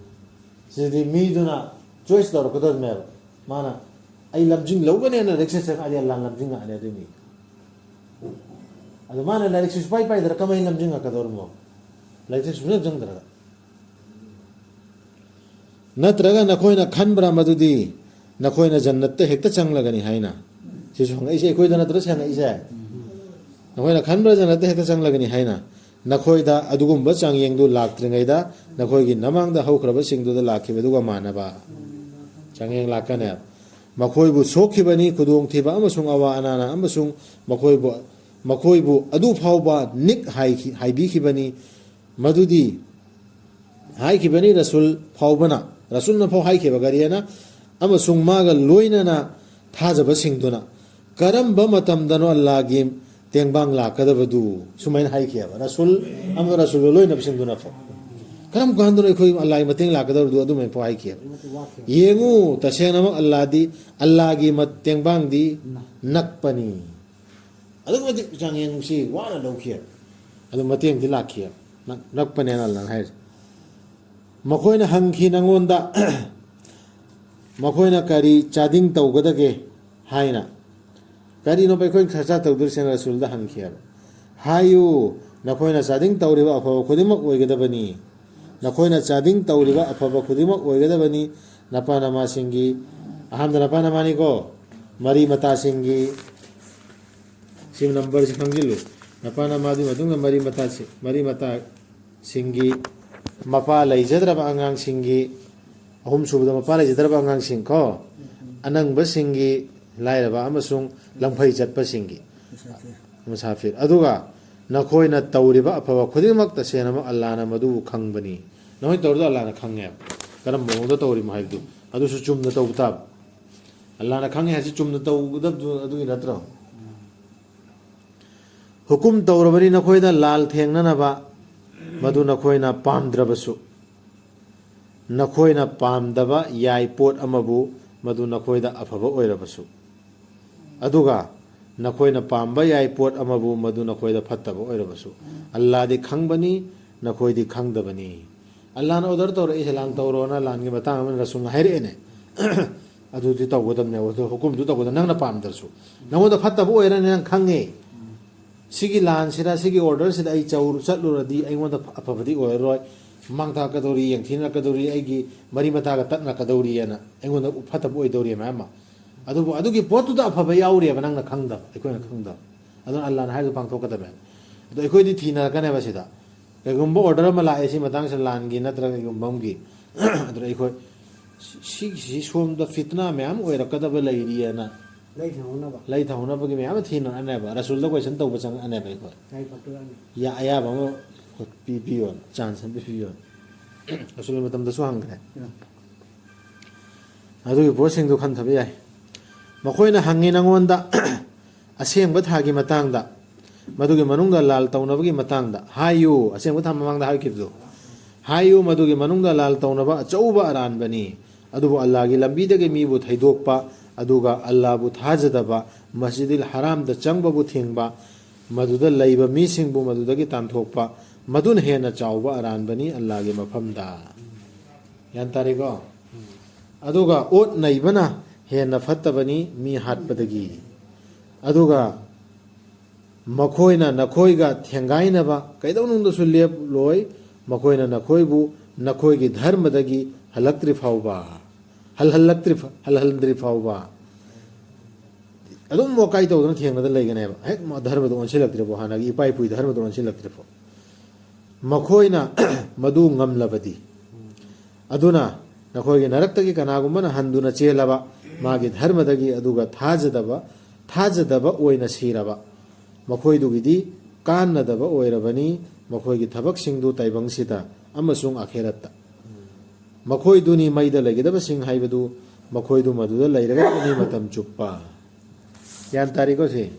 ꯁꯤꯗꯤ ꯃꯤꯗꯨꯅ ꯆꯣꯏꯁ ꯇꯧꯔꯛꯀꯗꯕꯅꯦꯕ꯫ ꯃꯥꯅ ꯑꯩ ꯂꯝꯖꯤꯡ ꯂꯧꯒꯅꯦꯅ ꯂꯥꯏꯔꯤꯛꯁꯦ ꯆꯪꯉꯛꯑꯗꯤ ꯑꯜꯂꯥꯅ ꯂꯝꯖꯤꯡꯉꯛꯑꯅꯤ ꯑꯗꯨꯏ ꯃꯤ꯫ ꯑꯗꯣ ꯃꯥꯅ ꯂꯥꯏꯔꯤꯛꯁꯦ ꯁꯨꯄꯥꯏ ꯄꯥꯏꯗ꯭ꯔꯥ ꯀꯃꯥꯏꯅ ꯂꯝꯖꯤꯡꯉꯛꯀꯗꯧꯔꯤꯃꯣ? ꯂꯥꯏꯔꯤꯛꯁꯦ ꯁꯨꯡꯆꯪ ꯆꯪꯗ꯭ꯔꯒ꯫ ꯅꯠꯇ꯭ꯔꯒ ꯅꯈꯣꯏꯅ ꯈꯟꯕ꯭ꯔꯥ ꯃꯗꯨꯗꯤ ꯅꯈꯣꯏꯅ ꯖꯟꯅꯠꯇ ꯍꯦꯛꯇ ꯆꯪꯂꯒꯅꯤ ꯍꯥꯏꯅ? ꯁꯤꯁꯨ ꯍꯪꯉꯛꯏꯁꯦ ꯑꯩꯈꯣꯏꯗ ꯅꯠꯇ꯭ꯔ ꯁꯤ ꯍꯪꯉꯛꯏꯁꯦ? ꯅꯈꯣꯏꯅ ꯈꯟꯕ꯭ꯔꯥ ꯖꯟꯅꯠꯇ ꯍꯦꯛꯇ ꯆꯪꯂꯒꯅꯤ ꯍꯥꯏꯅ? ꯅꯈꯣꯏꯗ ꯑꯗꯨꯒꯨꯝꯕ ꯆꯥꯡꯌꯦꯡꯗꯨ ꯂꯥꯛꯇ꯭ꯔꯤꯉꯩꯗ ꯅꯈꯣꯏꯒꯤ ꯅꯃꯥꯡꯗ ꯍꯧꯈ꯭ꯔꯕꯁꯤꯡꯗꯨꯗ ꯂꯥꯛꯈꯤꯕꯗꯨꯒ ꯃꯥꯟꯅꯕ ꯆꯥꯡꯌꯦꯡ ꯂꯥꯛꯀꯅꯦꯕ꯫ ꯃꯈꯣꯏꯕꯨ ꯁꯣꯛꯈꯤꯕꯅꯤ, ꯈꯨꯗꯣꯡꯊꯤꯕ ꯑꯃꯁꯨꯡ ꯑꯋꯥ ꯑꯅꯥꯅ ꯑꯃꯁꯨꯡ ꯃꯈꯣꯏꯕꯨ, ꯃꯈꯣꯏꯕꯨ ꯑꯗꯨ ꯐꯥꯎꯕ ꯅꯤꯛ ꯍꯥꯏꯈꯤ-, ꯍꯥꯏꯕꯤꯈꯤꯕꯅꯤ꯫ ꯃꯗꯨꯗꯤ ꯍꯥꯏꯈꯤꯕꯅꯤ ꯔꯁꯨꯜ ꯐꯥꯎꯕꯅ, ꯔꯁꯨꯜꯅ ꯐꯥꯎ ꯍꯥꯏꯈꯤꯕ ꯒꯥꯔꯤꯅ ꯑꯃꯁꯨꯡ ꯃꯥꯒ ꯂꯣꯏꯅꯅ ꯊꯥꯖꯕꯁꯤꯡꯗꯨꯅ, "ꯀꯔꯝꯕ ꯃꯇꯝꯗꯅꯣ ꯑꯜꯂꯥꯒꯤ ꯇꯦꯡꯕꯥꯡ ꯂꯥꯛꯀꯗꯕꯗꯨ?" ꯁꯨꯃꯥꯏꯅ ꯍꯥꯏꯈꯤꯑꯕ ꯔꯁꯨꯜ ꯑꯃꯒ ꯔꯁꯨꯜꯒ ꯂꯣꯏꯅꯕꯁꯤꯡꯗꯨꯅ ꯐꯥꯎ꯫ "ꯀꯔꯝ ꯀꯥꯟꯗꯅꯣ ꯑꯩꯈꯣꯏ ꯑꯜꯂꯥꯒꯤ ꯃꯇꯦꯡ ꯂꯥꯛꯀꯗꯕꯗꯨ?" ꯑꯗꯨꯃꯥꯏꯅ ꯐꯥꯎ ꯍꯥꯏꯈꯤꯑꯕ꯫ ꯌꯦꯡꯉꯨ, ꯇꯁꯦꯡꯅꯃꯛ ꯑꯜꯂꯥꯗꯤ, ꯑꯜꯂꯥꯒꯤ ꯃꯠ-, ꯇꯦꯡꯕꯥꯡꯗꯤ ꯅꯛꯄꯅꯤ꯫ ꯑꯗꯨꯛꯀꯤ ꯃꯇꯤꯛ ꯆꯥꯡꯌꯦꯡꯁꯤ ꯋꯥꯅ ꯂꯧꯈꯤ꯫ ꯑꯗꯨ ꯃꯇꯦꯡꯗꯤ ꯂꯥꯛꯈꯤ꯫ ꯅꯛ-, ꯅꯛꯄꯅꯦꯅ ꯑꯜꯂꯥꯅ ꯍꯥꯏꯔꯤꯁꯦ꯫ ꯃꯈꯣꯏꯅ ꯍꯪꯈꯤ ꯅꯉꯣꯟꯗ, "ꯃꯈꯣꯏꯅ ꯀꯔꯤ ꯆꯥꯗꯤꯡ ꯇꯧꯒꯗꯒꯦ?" ꯍꯥꯏꯅ꯫ "ꯀꯔꯤꯅꯣꯕ ꯑꯩꯈꯣꯏꯅ ꯈꯔꯆꯥ ꯇꯧꯗꯣꯏꯁꯦꯅ?" ꯔꯁꯨꯜꯗ ꯍꯪꯈꯤ ꯍꯥꯏꯕ꯫ ꯍꯥꯏꯌꯨ, "ꯅꯈꯣꯏꯅ ꯆꯥꯗꯤꯡ ꯇꯧꯔꯤꯕ ꯑꯐꯕ ꯈꯨꯗꯤꯡꯃꯛ ꯑꯣꯏꯒꯗꯕꯅꯤ꯫ ꯅꯈꯣꯏꯅ ꯆꯥꯗꯤꯡ ꯇꯧꯔꯤꯕ ꯑꯐꯕ ꯈꯨꯗꯤꯡꯃꯛ ꯑꯣꯏꯒꯗꯕꯅꯤ꯫ ꯅꯄꯥ ꯅꯃꯥꯁꯤꯡꯒꯤ", ꯑꯍꯥꯟꯕꯗ ꯅꯄꯥ ꯅꯃꯥꯅꯤꯀꯣ, "ꯃꯔꯤ ꯃꯇꯥꯁꯤꯡꯒꯤ", ꯁꯤ ꯅꯝꯕꯔꯁꯤ ꯈꯪꯖꯤꯜꯂꯨ꯫ ꯅꯄꯥ ꯅꯃꯥꯗꯨꯒꯤ ꯃꯇꯨꯡꯗ ꯃꯔꯤ ꯃꯇꯥꯁꯤꯡ, ꯃꯔꯤ ꯃꯇꯥꯁꯤꯡꯒꯤ, ꯃꯄꯥ ꯂꯩꯖꯗ꯭ꯔꯕ ꯑꯉꯥꯡꯁꯤꯡꯒꯤ, ꯑꯍꯨꯝꯁꯨꯕꯗ ꯃꯄꯥ ꯂꯩꯖꯗ꯭ꯔꯕ ꯑꯉꯥꯡꯁꯤꯡ ꯀꯣ, ꯑꯅꯪꯕꯁꯤꯡꯒꯤ, ꯂꯥꯏꯔꯕ ꯑꯃꯁꯨꯡ ꯂꯝꯐꯩ ꯆꯠꯄꯁꯤꯡꯒꯤ, ꯃꯨꯁꯥꯐꯤꯔ꯫ ꯑꯗꯨꯒ ꯅꯈꯣꯏꯅ ꯇꯧꯔꯤꯕ ꯑꯐꯕ ꯈꯨꯗꯤꯡꯃꯛ ꯇꯁꯦꯡꯅꯃꯛ ꯑꯜꯂꯥꯅ ꯃꯗꯨꯕꯨ ꯈꯪꯕꯅꯤ꯫ ꯅꯈꯣꯏꯅ ꯇꯧꯔꯤꯗꯣ ꯑꯜꯂꯥꯅ ꯈꯪꯉꯦꯕ, ꯀꯔꯝꯕ ꯃꯑꯣꯡꯗ ꯇꯧꯔꯤꯃꯣ ꯍꯥꯏꯕꯗꯨ꯫ ꯑꯗꯨꯁꯨ ꯆꯨꯝꯅ ꯇꯧꯕ ꯇꯥꯕ꯫ ꯑꯜꯂꯥꯅ ꯈꯪꯉꯦ ꯍꯥꯏꯁꯤ ꯆꯨꯝꯅ ꯇꯧꯒꯗꯕꯗꯨ ꯑꯗꯨꯒꯤ ꯅꯠꯇ꯭ꯔꯣ? "ꯍꯨꯀꯨꯝ ꯇꯧꯔꯕꯅꯤ ꯅꯈꯣꯏꯗ ꯂꯥꯜ ꯊꯦꯡꯅꯅꯕ, ꯃꯗꯨ ꯅꯈꯣꯏꯅ ꯄꯥꯝꯗ꯭ꯔꯕꯁꯨ, ꯅꯈꯣꯏꯅ ꯄꯥꯝꯗꯕ ꯌꯥꯏ ꯄꯣꯠ ꯑꯃꯕꯨ, ꯃꯗꯨ ꯅꯈꯣꯏꯗ ꯑꯐꯕ ꯑꯣꯏꯔꯕꯁꯨ"꯫ ꯑꯗꯨꯒ ꯅꯈꯣꯏꯅ ꯄꯥꯝꯕ ꯌꯥꯏ ꯄꯣꯠ ꯑꯃꯕꯨ, ꯃꯗꯨ ꯅꯈꯣꯏꯗ ꯐꯠꯇꯕ ꯑꯣꯏꯔꯕꯁꯨ꯫ ꯑꯜꯂꯥꯗꯤ ꯈꯪꯕꯅꯤ, ꯅꯈꯣꯏꯗꯤ ꯈꯪꯗꯕꯅꯤ꯫ ꯑꯜꯂꯥꯅ ꯑꯣꯔꯗꯔ ꯇꯧꯔꯛꯏꯁꯦ, "ꯂꯥꯟ ꯇꯧꯔꯣꯅ", ꯂꯥꯟꯒꯤ ꯃꯇꯥꯡ ꯑꯃ ꯔꯁꯨꯜꯅ ꯍꯥꯏꯔꯛꯑꯦꯅꯦ꯫ ꯑꯗꯨꯗꯤ ꯇꯧꯒꯗꯕꯅꯦ, ꯑꯗꯨ ꯍꯨꯀꯨꯝꯗꯨ ꯇꯧꯒꯗꯕ꯫ ꯅꯪꯅ ꯄꯥꯝꯗ꯭ꯔꯁꯨ, ꯅꯪꯉꯣꯟꯗ ꯐꯠꯇꯕ ꯑꯣꯏꯔꯅꯤ, ꯅꯪ ꯈꯪꯉꯦ꯫ ꯁꯤꯒꯤ ꯂꯥꯟꯁꯤꯗ, ꯁꯤꯒꯤ ꯑꯣꯔꯗꯔꯁꯤꯗ ꯑꯩ ꯆꯧ-, ꯆꯠꯂꯨꯔꯗꯤ ꯑꯩꯉꯣꯟꯗ ꯑꯐꯕꯗꯤ ꯑꯣꯏꯔꯔꯣꯏ, ꯃꯥꯡ ꯊꯥꯛꯀꯗꯧꯔꯤ, ꯌꯦꯡꯊꯤꯅꯔꯛꯀꯗꯧꯔꯤ, ꯑꯩꯒꯤ ꯃꯔꯤ ꯃꯇꯥꯒ ꯇꯠꯅꯔꯛꯀꯗꯧꯔꯤꯑꯅ ꯑꯩꯉꯣꯟꯗ ꯐꯠꯇꯕ ꯑꯣꯏꯗꯧꯔꯤ ꯃꯌꯥꯝ ꯑꯃ꯫ ꯑꯗꯨꯕꯨ ꯑꯗꯨꯒꯤ ꯄꯣꯠꯇꯨꯗ ꯑꯐꯕ ꯌꯥꯎꯔꯤꯑꯕ, ꯅꯪꯅ ꯈꯪꯗꯕ, ꯑꯩꯈꯣꯏꯅ ꯈꯪꯗꯕ꯫ ꯑꯗꯨꯅ ꯑꯜꯂꯥꯅ ꯍꯥꯏꯔꯤꯗꯨ ꯄꯥꯡꯊꯣꯛꯀꯗꯕꯅꯤ꯫ ꯑꯗꯣ ꯑꯩꯈꯣꯏꯗꯤ ꯊꯤꯅꯔꯛꯀꯅꯦꯕ ꯁꯤꯗ꯫ ꯀꯩꯒꯨꯝꯕ ꯑꯣꯔꯗꯔ ꯑꯃ ꯂꯥꯛꯑꯦ ꯁꯤ ꯃꯇꯥꯡꯁꯤꯗ, ꯂꯥꯟꯒꯤ ꯅꯠꯇ꯭ꯔꯒ ꯀꯩꯒꯨꯝꯕ ꯑꯃꯒꯤ, ꯑꯗꯨꯗ ꯑꯩꯈꯣꯏ ꯁꯤ-, ꯁꯤꯒꯤꯁꯤ ꯁꯣꯝꯗ ꯐꯤꯠꯅꯥ ꯃꯌꯥꯝ ꯑꯣꯏꯔꯛꯀꯗꯕ ꯂꯩꯔꯤꯑꯅ, ꯂꯩ ꯊꯝꯍꯧꯅꯕ꯫ ꯂꯩ ꯊꯝꯍꯧꯅꯕꯒꯤ ꯃꯌꯥꯝ ꯑꯃ ꯊꯤꯅꯔꯛꯑꯅꯦꯕ, ꯔꯁꯨꯜꯗ ꯀꯣꯏꯁꯟ ꯇꯧꯕ ꯆꯪꯉꯛꯑꯅꯦꯕ ꯑꯩꯈꯣꯏ꯫ ꯂꯩ ꯐꯠꯇ꯭ꯔꯅꯤ꯫ ꯌꯥ-, ꯑꯌꯥꯕ ꯑꯃ ꯄꯤ-, ꯄꯤꯌꯣ, ꯆꯥꯟꯁ ꯑꯃ ꯄꯤꯕꯤꯌꯣ꯫ ꯔꯁꯨꯜ ꯃꯇꯝꯗꯁꯨ ꯍꯪꯈ꯭ꯔꯦ꯫ ꯎꯝ꯫ ꯑꯗꯨꯒꯤ ꯄꯣꯠꯁꯤꯡꯗꯨ ꯈꯟꯊꯕ ꯌꯥꯏ꯫ ꯃꯈꯣꯏꯅ ꯍꯪꯉꯤ ꯅꯉꯣꯟꯗ ꯑꯁꯦꯡꯕ ꯊꯥꯒꯤ ꯃꯇꯥꯡꯗ, ꯃꯗꯨꯒꯤ ꯃꯅꯨꯡꯗ ꯂꯥꯜ ꯇꯧꯅꯕꯒꯤ ꯃꯇꯥꯡꯗ꯫ ꯍꯥꯏꯌꯨ, ꯑꯁꯦꯡꯕ ꯊꯥ ꯃꯃꯥꯡꯗ ꯍꯥꯏꯈꯤꯕꯗꯨ꯫ ꯍꯥꯏꯌꯨ, ꯃꯗꯨꯒꯤ ꯃꯅꯨꯡꯗ ꯂꯥꯜ ꯇꯧꯅꯕ ꯑꯆꯧꯕ ꯑꯔꯥꯟꯕꯅꯤ꯫ ꯑꯗꯨꯕꯨ ꯑꯜꯂꯥꯍꯒꯤ ꯂꯝꯕꯤꯗꯒꯤ ꯃꯤꯕꯨ ꯊꯩꯗꯣꯛꯄ, ꯑꯗꯨꯒ ꯑꯜꯂꯥꯍꯕꯨ ꯊꯥꯖꯗꯕ, ꯃꯁꯖꯤꯗꯤꯜ ꯍꯔꯥꯝꯗ ꯆꯪꯕꯕꯨ ꯊꯤꯡꯕ, ꯃꯗꯨꯗ ꯂꯩꯕ ꯃꯤꯁꯤꯡꯕꯨ ꯃꯗꯨꯗꯒꯤ ꯇꯥꯟꯊꯣꯛꯄ, ꯃꯗꯨꯅ ꯍꯦꯟꯅ ꯆꯥꯎꯕ ꯑꯔꯥꯟꯕꯅꯤ ꯑꯜꯂꯥꯍꯒꯤ ꯃꯐꯝꯗ꯫ ꯒ꯭ꯌꯥꯟ ꯇꯥꯔꯦꯀꯣ? ꯑꯗꯨꯒ ꯑꯣꯠ ꯅꯩꯕꯅ ꯍꯦꯟꯅ ꯐꯠꯇꯕꯅꯤ ꯃꯤ ꯍꯥꯠꯄꯗꯒꯤ꯫ ꯑꯗꯨꯒ ꯃꯈꯣꯏꯅ ꯅꯈꯣꯏꯒ ꯊꯦꯡꯒꯥꯏꯅꯕ ꯀꯩꯗꯧꯅꯨꯡꯗꯁꯨ ꯂꯦꯞꯂꯣꯏ, ꯃꯈꯣꯏꯅ ꯅꯈꯣꯏꯕꯨ ꯅꯈꯣꯏꯒꯤ ꯙꯔꯃꯗꯒꯤ ꯍꯜꯂꯛꯇ꯭ꯔꯤ ꯐꯥꯎꯕ, ꯍꯜꯍꯜꯂꯛꯇ꯭ꯔꯤ ꯐ-, ꯍꯜꯍꯟꯗ꯭ꯔꯤ ꯐꯥꯎꯕ꯫ ꯑꯗꯨꯝ ꯋꯥꯀꯥꯏ ꯇꯧꯗꯅ ꯊꯦꯡꯅꯗꯅ ꯂꯩꯒꯅꯦꯕ, ꯍꯦꯛ ꯃꯥ ꯙꯔꯃꯗꯣ ꯑꯣꯟꯁꯤꯜꯂꯛꯇ꯭ꯔꯤꯐꯥꯎ, ꯍꯥꯟꯅꯒꯤ ꯏꯄꯥ ꯏꯄꯨꯒꯤ ꯙꯔꯃꯗꯣ ꯑꯣꯟꯁꯤꯜꯂꯛꯇ꯭ꯔꯤꯐꯥꯎ꯫ ꯃꯈꯣꯏꯅ ꯃꯗꯨ ꯉꯝꯂꯕꯗꯤ꯫ ꯑꯗꯨꯅ ꯅꯈꯣꯏꯒꯤ ꯅꯔꯛꯇꯒꯤ ꯀꯅꯥꯒꯨꯝꯕꯅ ꯍꯟꯗꯨꯅ ꯆꯦꯜꯂꯕ ꯃꯥꯒꯤ ꯙꯔꯃꯗꯒꯤ, ꯑꯗꯨꯒ ꯊꯥꯖꯗꯕ, ꯊꯥꯖꯗꯕ ꯑꯣꯏꯅ ꯁꯤꯔꯕ, ꯃꯈꯣꯏꯗꯨꯒꯤꯗꯤ ꯀꯥꯟꯅꯗꯕ ꯑꯣꯏꯔꯕꯅꯤ, ꯃꯈꯣꯏꯒꯤ ꯊꯕꯛꯁꯤꯡꯗꯨ ꯇꯥꯏꯕꯪꯁꯤꯗ ꯑꯃꯁꯨꯡ ꯑꯈꯦꯔꯠꯇ꯫ ꯃꯈꯣꯏꯗꯨꯅꯤ ꯃꯩꯗ ꯂꯩꯒꯗꯕꯁꯤꯡ ꯍꯥꯏꯕꯗꯨ, ꯃꯈꯣꯏꯗꯨ ꯃꯗꯨꯗ ꯂꯩꯔꯒ ꯃꯇꯝ ꯆꯨꯞꯄ꯫ ꯒ꯭ꯌꯥꯟ ꯇꯥꯔꯤꯀꯣ ꯁꯤ?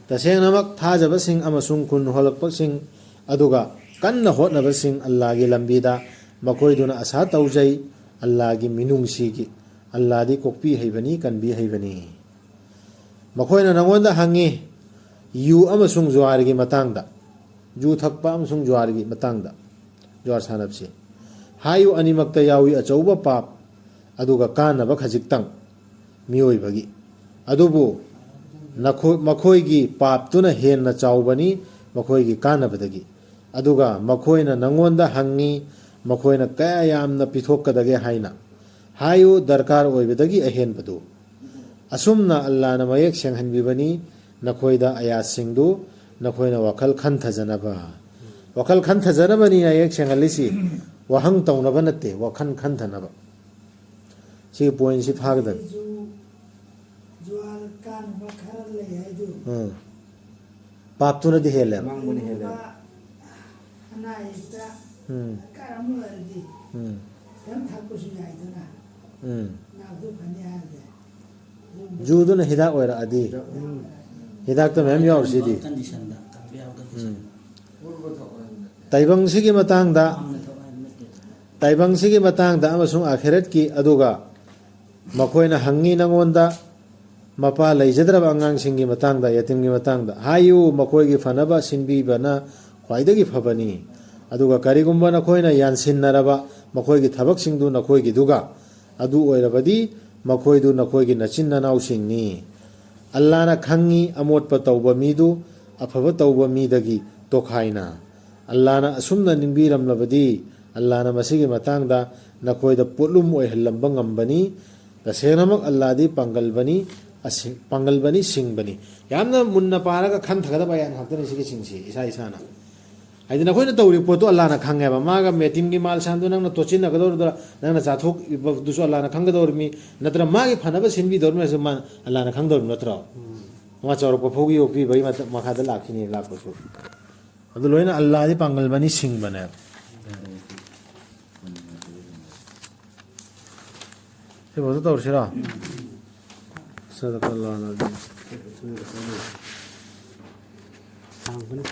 ꯇꯁꯦꯡꯅꯃꯛ ꯊꯥꯖꯕꯁꯤꯡ ꯑꯃꯁꯨꯡ ꯈꯨꯟ ꯍꯣꯜꯂꯛꯄꯁꯤꯡ, ꯑꯗꯨꯒ ꯀꯟꯅ ꯍꯣꯠꯅꯕꯁꯤꯡ ꯑꯜꯂꯥꯍꯒꯤ ꯂꯝꯕꯤꯗ, ꯃꯈꯣꯏꯗꯨꯅ ꯑꯁꯥ ꯇꯧꯖꯩ ꯑꯜꯂꯥꯍꯒꯤ ꯃꯤꯅꯨꯡꯁꯤꯒꯤ꯫ ꯑꯜꯂꯥꯗꯤ ꯀꯣꯛꯄꯤ ꯍꯩꯕꯅꯤ, ꯀꯟꯕꯤ ꯍꯩꯕꯅꯤ꯫ ꯃꯈꯣꯏꯅ ꯅꯉꯣꯟꯗ ꯍꯪꯉꯤ, ꯌꯨ ꯑꯃꯁꯨꯡ ꯖꯨꯋꯥꯔꯒꯤ ꯃꯇꯥꯡꯗ, ꯌꯨ ꯊꯛꯄ ꯑꯃꯁꯨꯡ ꯖꯨꯋꯥꯔꯒꯤ ꯃꯇꯥꯡꯗ, ꯖꯨꯋꯥꯔ ꯁꯥꯟꯅꯕꯁꯤ꯫ ꯍꯥꯏꯌꯨ, ꯑꯅꯤꯃꯛꯇ ꯌꯥꯎꯏ ꯑꯆꯧꯕ ꯄꯥꯞ, ꯑꯗꯨꯒ ꯀꯥꯟꯅꯕ ꯈꯖꯤꯛꯇꯪ ꯃꯤꯑꯣꯏꯕꯒꯤ꯫ ꯑꯗꯨꯕꯨ ꯅꯈꯣꯏ-, ꯃꯈꯣꯏꯒꯤ ꯄꯥꯞꯇꯨꯅ ꯍꯦꯟꯅ ꯆꯥꯎꯕꯅꯤ ꯃꯈꯣꯏꯒꯤ ꯀꯥꯟꯅꯕꯗꯒꯤ꯫ ꯑꯗꯨꯒ ꯃꯈꯣꯏꯅ ꯅꯉꯣꯟꯗ ꯍꯪꯉꯤ, ꯃꯈꯣꯏꯅ ꯀꯌꯥ ꯌꯥꯝꯅ ꯄꯤꯊꯣꯛꯀꯗꯒꯦ ꯍꯥꯏꯅ꯫ ꯍꯥꯏꯌꯨ, ꯗꯔꯀꯥꯔ ꯑꯣꯏꯕꯗꯒꯤ ꯑꯍꯦꯟꯕꯗꯨ꯫ ꯑꯁꯨꯝꯅ ꯑꯜꯂꯥꯅ ꯃꯌꯦꯛ ꯁꯦꯡꯍꯟꯕꯤꯕꯅꯤ ꯅꯈꯣꯏꯗ ꯑꯌꯥꯠꯁꯤꯡꯗꯨ, ꯅꯈꯣꯏꯅ ꯋꯥꯈꯜ ꯈꯟꯊꯖꯅꯕ꯫ ꯋꯥꯈꯜ ꯈꯟꯊꯖꯅꯕꯅꯤ ꯃꯌꯦꯛ ꯁꯦꯡꯍꯜꯂꯤꯁꯤ, ꯋꯥꯍꯪ ꯇꯧꯅꯕ ꯅꯠꯇꯦ, ꯋꯥꯈꯜ ꯈꯟꯊꯅꯕ꯫ ꯁꯤꯒꯤ ꯄꯣꯏꯟꯁꯤ ꯐꯥꯒꯗꯕꯅꯤ꯫ ꯖꯨ-, ꯖꯨꯋꯥꯔ ꯀꯥꯟꯅꯕ ꯈꯔ ꯂꯩ ꯍꯥꯏꯗꯨ꯫ ꯎꯝ꯫ ꯄꯥꯞꯇꯨꯅꯗꯤ ꯍꯦꯜꯂꯦꯕ꯫ ꯃꯥꯡꯕꯅ ꯍꯦꯜꯂꯦꯕ꯫ ꯑꯅꯥ ꯑꯌꯦꯛꯇ ꯎꯝ꯫ ꯗꯔꯀꯥꯔ ꯑꯃ ꯑꯣꯏꯔꯗꯤ ꯎꯝ꯫ ꯈꯤꯇꯪ ꯊꯛꯄꯁꯨ ꯌꯥꯏꯗꯅ꯫ ꯎꯝ꯫ ꯅꯥꯕꯗꯣ ꯐꯅꯤ ꯍꯥꯏꯔꯗꯤ꯫ ꯖꯨꯗꯨꯅ ꯍꯤꯗꯥꯛ ꯑꯣꯏꯔꯛꯑꯗꯤ꯫ ꯎꯝ꯫ ꯍꯤꯗꯥꯛꯇ ꯃꯌꯥꯝ ꯌꯥꯎꯔꯤꯁꯤꯗꯤ꯫ ꯀꯟꯗꯤꯁꯟꯗ ꯊꯝꯕ ꯌꯥꯕ ꯀꯟꯗꯤꯁꯟ꯫ ꯎꯝ꯫ ꯇꯥꯏꯕꯪꯁꯤꯒꯤ ꯃꯇꯥꯡꯗ, ꯃꯥꯡꯅ ꯊꯛꯑꯣ ꯍꯥꯏꯕ ꯅꯠꯇꯦ꯫ ꯇꯥꯏꯕꯪꯁꯤꯒꯤ ꯃꯇꯥꯡꯗ ꯑꯃꯁꯨꯡ ꯑꯥꯈꯤꯔꯠꯀꯤ, ꯑꯗꯨꯒ ꯃꯈꯣꯏꯅ ꯍꯪꯉꯤ ꯅꯉꯣꯟꯗ ꯃꯄꯥ ꯂꯩꯖꯗ꯭ꯔꯕ ꯑꯉꯥꯡꯁꯤꯡꯒꯤ ꯃꯇꯥꯡꯗ, ꯌꯦꯇꯤꯝꯒꯤ ꯃꯇꯥꯡꯗ꯫ ꯍꯥꯏꯌꯨ, ꯃꯈꯣꯏꯒꯤ ꯐꯅꯕ ꯁꯤꯟꯕꯤꯕꯅ ꯈ꯭ꯋꯥꯏꯗꯒꯤ ꯐꯕꯅꯤ꯫ ꯑꯗꯨꯒ ꯀꯔꯤꯒꯨꯝꯕ ꯅꯈꯣꯏꯅ ꯌꯥꯟꯁꯤꯟꯅꯔꯕ ꯃꯈꯣꯏꯒꯤ ꯊꯕꯛꯁꯤꯡꯗꯨ ꯅꯈꯣꯏꯒꯤꯗꯨꯒ, ꯑꯗꯨ ꯑꯣꯏꯔꯕꯗꯤ ꯃꯈꯣꯏꯗꯨ ꯅꯈꯣꯏꯒꯤ ꯅꯆꯤꯟ ꯅꯅꯥꯎꯁꯤꯡꯅꯤ꯫ ꯑꯜꯂꯥꯅ ꯈꯪꯉꯤ ꯑꯃꯣꯠꯄ ꯇꯧꯕ ꯃꯤꯗꯨ ꯑꯐꯕ ꯇꯧꯕ ꯃꯤꯗꯒꯤ ꯇꯣꯈꯥꯏꯅ꯫ ꯑꯜꯂꯥꯅ ꯑꯁꯨꯝꯅ ꯅꯤꯡꯕꯤꯔꯝꯂꯕꯗꯤ, ꯑꯜꯂꯥꯅ ꯃꯁꯤꯒꯤ ꯃꯇꯥꯡꯗ ꯅꯈꯣꯏꯗ ꯄꯣꯠꯂꯨꯝ ꯑꯣꯏꯍꯜꯂꯝꯕ ꯉꯝꯕꯅꯤ꯫ ꯇꯁꯦꯡꯅꯃꯛ ꯑꯜꯂꯥꯗꯤ ꯄꯥꯡꯒꯜꯕꯅꯤ, ꯑꯁꯤꯡ-, ꯄꯥꯡꯒꯜꯕꯅꯤ, ꯁꯤꯡꯕꯅꯤ꯫ ꯌꯥꯝꯅ ꯃꯨꯟꯅ ꯄꯥꯔꯒ ꯈꯟꯊꯒꯗꯕ ꯑꯌꯥꯠ ꯉꯥꯛꯇꯅꯤ ꯁꯤꯒꯤꯁꯤꯡꯁꯤ, ꯏꯁꯥ ꯏꯁꯥꯅ꯫ ꯍꯥꯏꯗꯤ ꯅꯈꯣꯏꯅ ꯇꯧꯔꯤꯕ ꯄꯣꯠꯇꯣ ꯑꯜꯂꯥꯅ ꯈꯪꯉꯦꯕ꯫ ꯃꯥꯒ ꯃꯦꯇꯤꯝꯒꯤ ꯃꯥꯜ ꯁꯥꯟꯗꯣ ꯅꯪꯅ ꯇꯣꯠꯁꯤꯟꯅꯒꯗꯧꯔꯤꯕꯗꯣ, ꯅꯪꯅ ꯆꯥꯊꯣꯛꯏꯕꯗꯨꯁꯨ ꯑꯜꯂꯥꯅ ꯈꯪꯒꯗꯧꯔꯤꯃꯤ, ꯅꯠꯇ꯭ꯔ ꯃꯥꯒꯤ ꯐꯅꯕ ꯁꯤꯟꯕꯤꯗꯧꯔꯤꯃꯤ ꯍꯥꯏꯁꯨ ꯃꯥ ꯑꯜꯂꯥꯅ ꯈꯪꯗꯧꯔꯤꯕ ꯅꯠꯇ꯭ꯔꯣ? ꯎꯝ꯫ ꯃꯥ ꯆꯥꯎꯔꯛꯄ ꯐꯧꯒꯤ ꯌꯣꯛꯄꯤꯕꯒꯤ ꯃꯇꯝ ꯃꯈꯥꯗ ꯂꯥꯛꯈꯤꯅꯤ, ꯂꯥꯛꯄꯁꯨ꯫ ꯑꯗꯨ ꯂꯣꯏꯅ ꯑꯜꯂꯥꯗꯤ ꯄꯥꯡꯒꯜꯕꯅꯤ, ꯁꯤꯡꯕꯅꯦꯕ꯫ ꯁꯤꯐꯥꯎꯗ ꯇꯧꯔꯁꯤꯔꯣ? ꯁꯗꯀꯜꯂꯥꯍꯨꯜ ꯑꯖꯤꯝ꯫ ꯁꯥꯡꯕꯅꯤ꯫